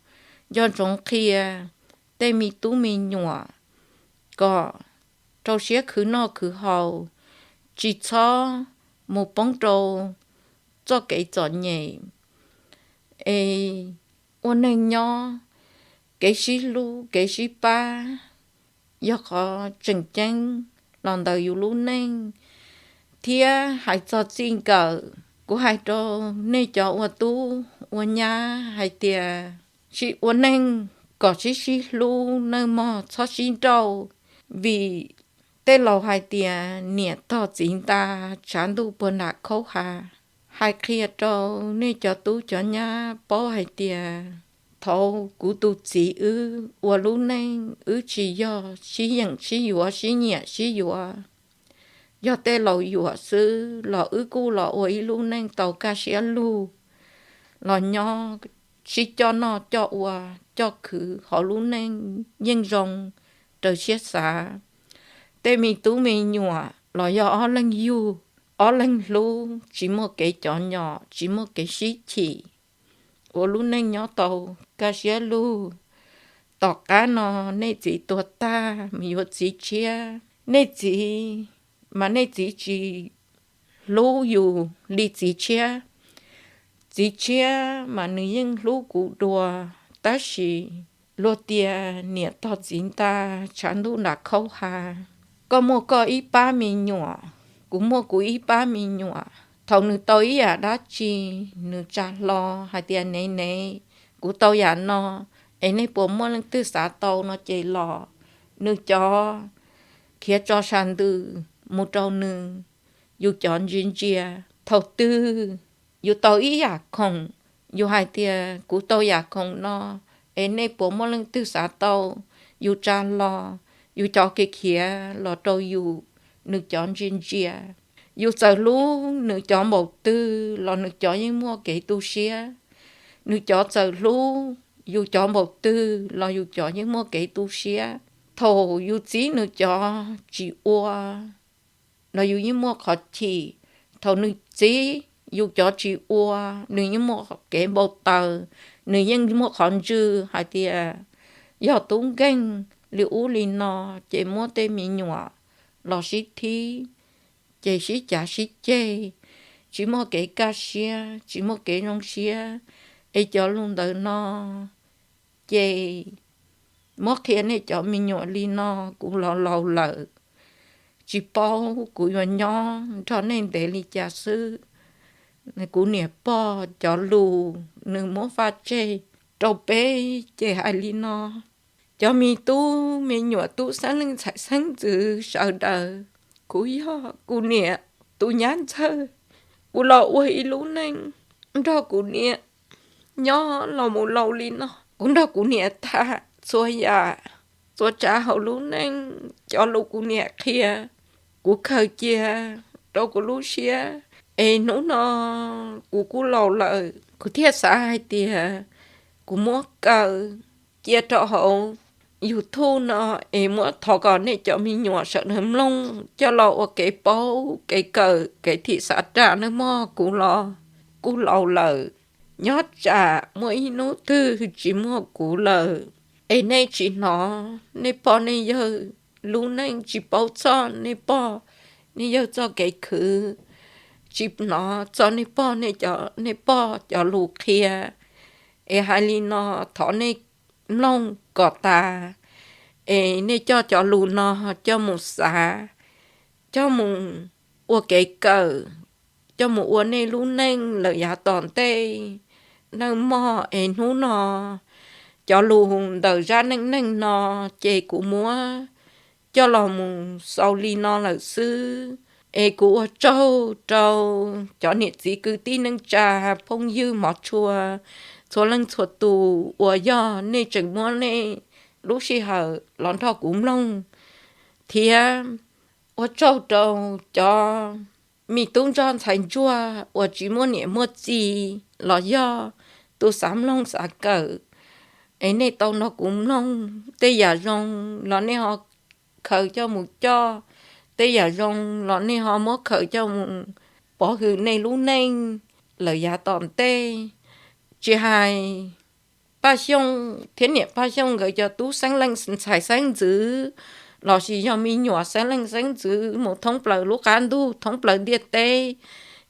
Nco ntsoov qhia tej me tub me nyuam kom rau siab khwv noj khwv haus, tsis txhob mus poob rau txoj kev txom nyem. Es ua neeg nyob, kev sib hlub kev sib pab yog qhov tseem ceeb los ntawm yus lub neej. Thiab hais txog txij nkawm, kuv hais rau nej cov ua tub ua nyab hais tias sib ua neeg kom sib sib hlub nawb mog, txhob sib nrauj. Vim tej laus hais tias niam tog txiv nta, tshav ntuj puag nram khaub ha. Hais qhia rau nej cov tub cov nyab paub hais tias thaum kuv tus txiv wb ua lub neej, wb tsis yog sib yeem sib yuav sib nyiam sib yuav, yog tej laus yuam xwb los wb kuj los ua ib lub neej tau kaj siab lug, los nyob sib coj noj coj ua coj khwv hauv lub neej yeej zoo raws siab xav. Tej me tub me nyuam los yog ob leeg yug, ob leeg hlub, tsis muaj kev cov nyom, tsis muaj kev sib chim, ua lub neej nyob tau kaj siab lug. Tom qab no nej txiv tuag tag mus yuav txiv tshiab, nej txiv, mas nej txiv tsis hlub yus li txiv tshiab. Txiv tshiab mas nws yeej hlub kuv dua, tab sis luag tias niam tog txiv nta, tshav ntuj nram khaub ha. Koj muaj koj ib pab me nyuam, kuv muaj kuv ib pab me nyuam. Thaum nws tau ib yam dab tsi, nws tsa hlo hais tias nev nev, kuv tau yam no, es nej puas muaj leej twg xav tau no ces los. Nws cov khiav tso sab ntws mus rau nws, yus cov ntsia ntsia. Thaum twg yus tau ib yam khoom, yus hais tias kuv tau yam khoom no, es nej puas muaj leej twg xav tau, yus tsa hlo, yus cov khiav khiav los rau yus, nws cov ntsia ntsia. Yus txawm hlub nws cov npaum twg los nws cov yeej muaj kev tu siab. Nws cov txawm hlub yus cov npaum twg los yus cov yeej muaj kev tu siab. Thaum yus txib nws cov tsis ua los yus yeej muaj qhov chim. Thaum nws txib yus cov tsis ua, nws yeej muaj kev npau taws, nws yeej muaj qhov ntswg hais tias yog tub nkeeg li ub li no, ces muab tej me nyuam los sib thib, ces sib cav sib ceg, tsis muaj kev kaj siab, tsis muaj kev zoo siab. Es cov lus ntawd no ces muab qhia nej cov me nyuam li no, kuv los laus lawm, tsis paub kuv yuav nyob nrog nej ntev li cas xwb. Kuv niam pog cov lus nws muab faj tseg rau peb ces hais li no. Cov me tub me nyuam tub xeeb leej ntxhais xeeb ntxwv sawv daws, kuv yog kuv niam tus nyab ntxawg, kuv los ua ib lub neej nrog kuv niam nyob los mus laus li no. Kuv nrog kuv niam tham txhua yam, txhua tsav hauv lub neej, cov lus kuv niam qhia, kuv khaws cia rau kuv lub siab. Es hnub no kuv kuj laus lawm, kuv thiaj xav hais tias kuv muab kaw cia rau hauv YouTube no, es muab thov kom nej cov me nyuam sawv daws mloog coj los ua kev paub kev kawm kev thim xav ras nawb mog. Kuv los kuj laus lawm, nyob tsam muaj ib hnub twg tsis muaj kuv lawm, es nej tsis hnov nej pog nej yawg lub neej, tsis paub txog nej pog nej yawg txoj kev khwv, tsis hnov txog nej pog nej cov, nej pog cov lus qhia. Es hais li no, thov nej mloog kom tas, es nej coj cov lus no coj mus xav, coj mus ua kev kawm, coj mus ua nej lub neej lawm yav tom ntej nawb mog. Es hnub no cov lus ntawm zaj neej neeg no ces kuv muab coj los mus xaus li no lawm xwb. Es kuv ua tsaug rau cov niam txiv kwv tij neej tsa, phooj ywg hmov tshua, txhua leej txhua tus uas yog nej tseem muab nej lub sij hawm los nrog kuv mloog, thiab ua tsaug rau cov me tub ntsuag ntxhais ntsuag uas tsis muaj niam muaj txiv los yog tus xav mloog xav kawm, es nej tau nrog kuv mloog tej yam zoo los nej ho khaws coj mus coj, tej yam zoo los nej ho muab khaws coj mus pov hwm nej lub neej lawm yav tom ntej. Tsis hais Paj Xyooj thiab niam Paj Xyooj nkawd cov tub xeeb leej ntxhais xeeb ntxwv, lossis yog me nyuam xeeb leej xeeb ntxwv mus thoob plaws lub qab ntuj thoob plaws ntiaj teb,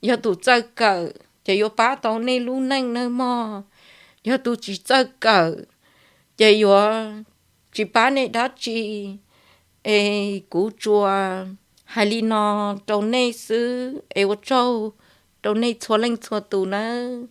yog tus txawj kawm ces yuav pab tau nej lub neej nawb mog. Yog tus tsis txawj kawm ces yuav tsis pab nej dab tsi. Es kuv tsuas hais li no rau nej xwb, es ua tsaug rau nej txhua leej txhua tus nawb.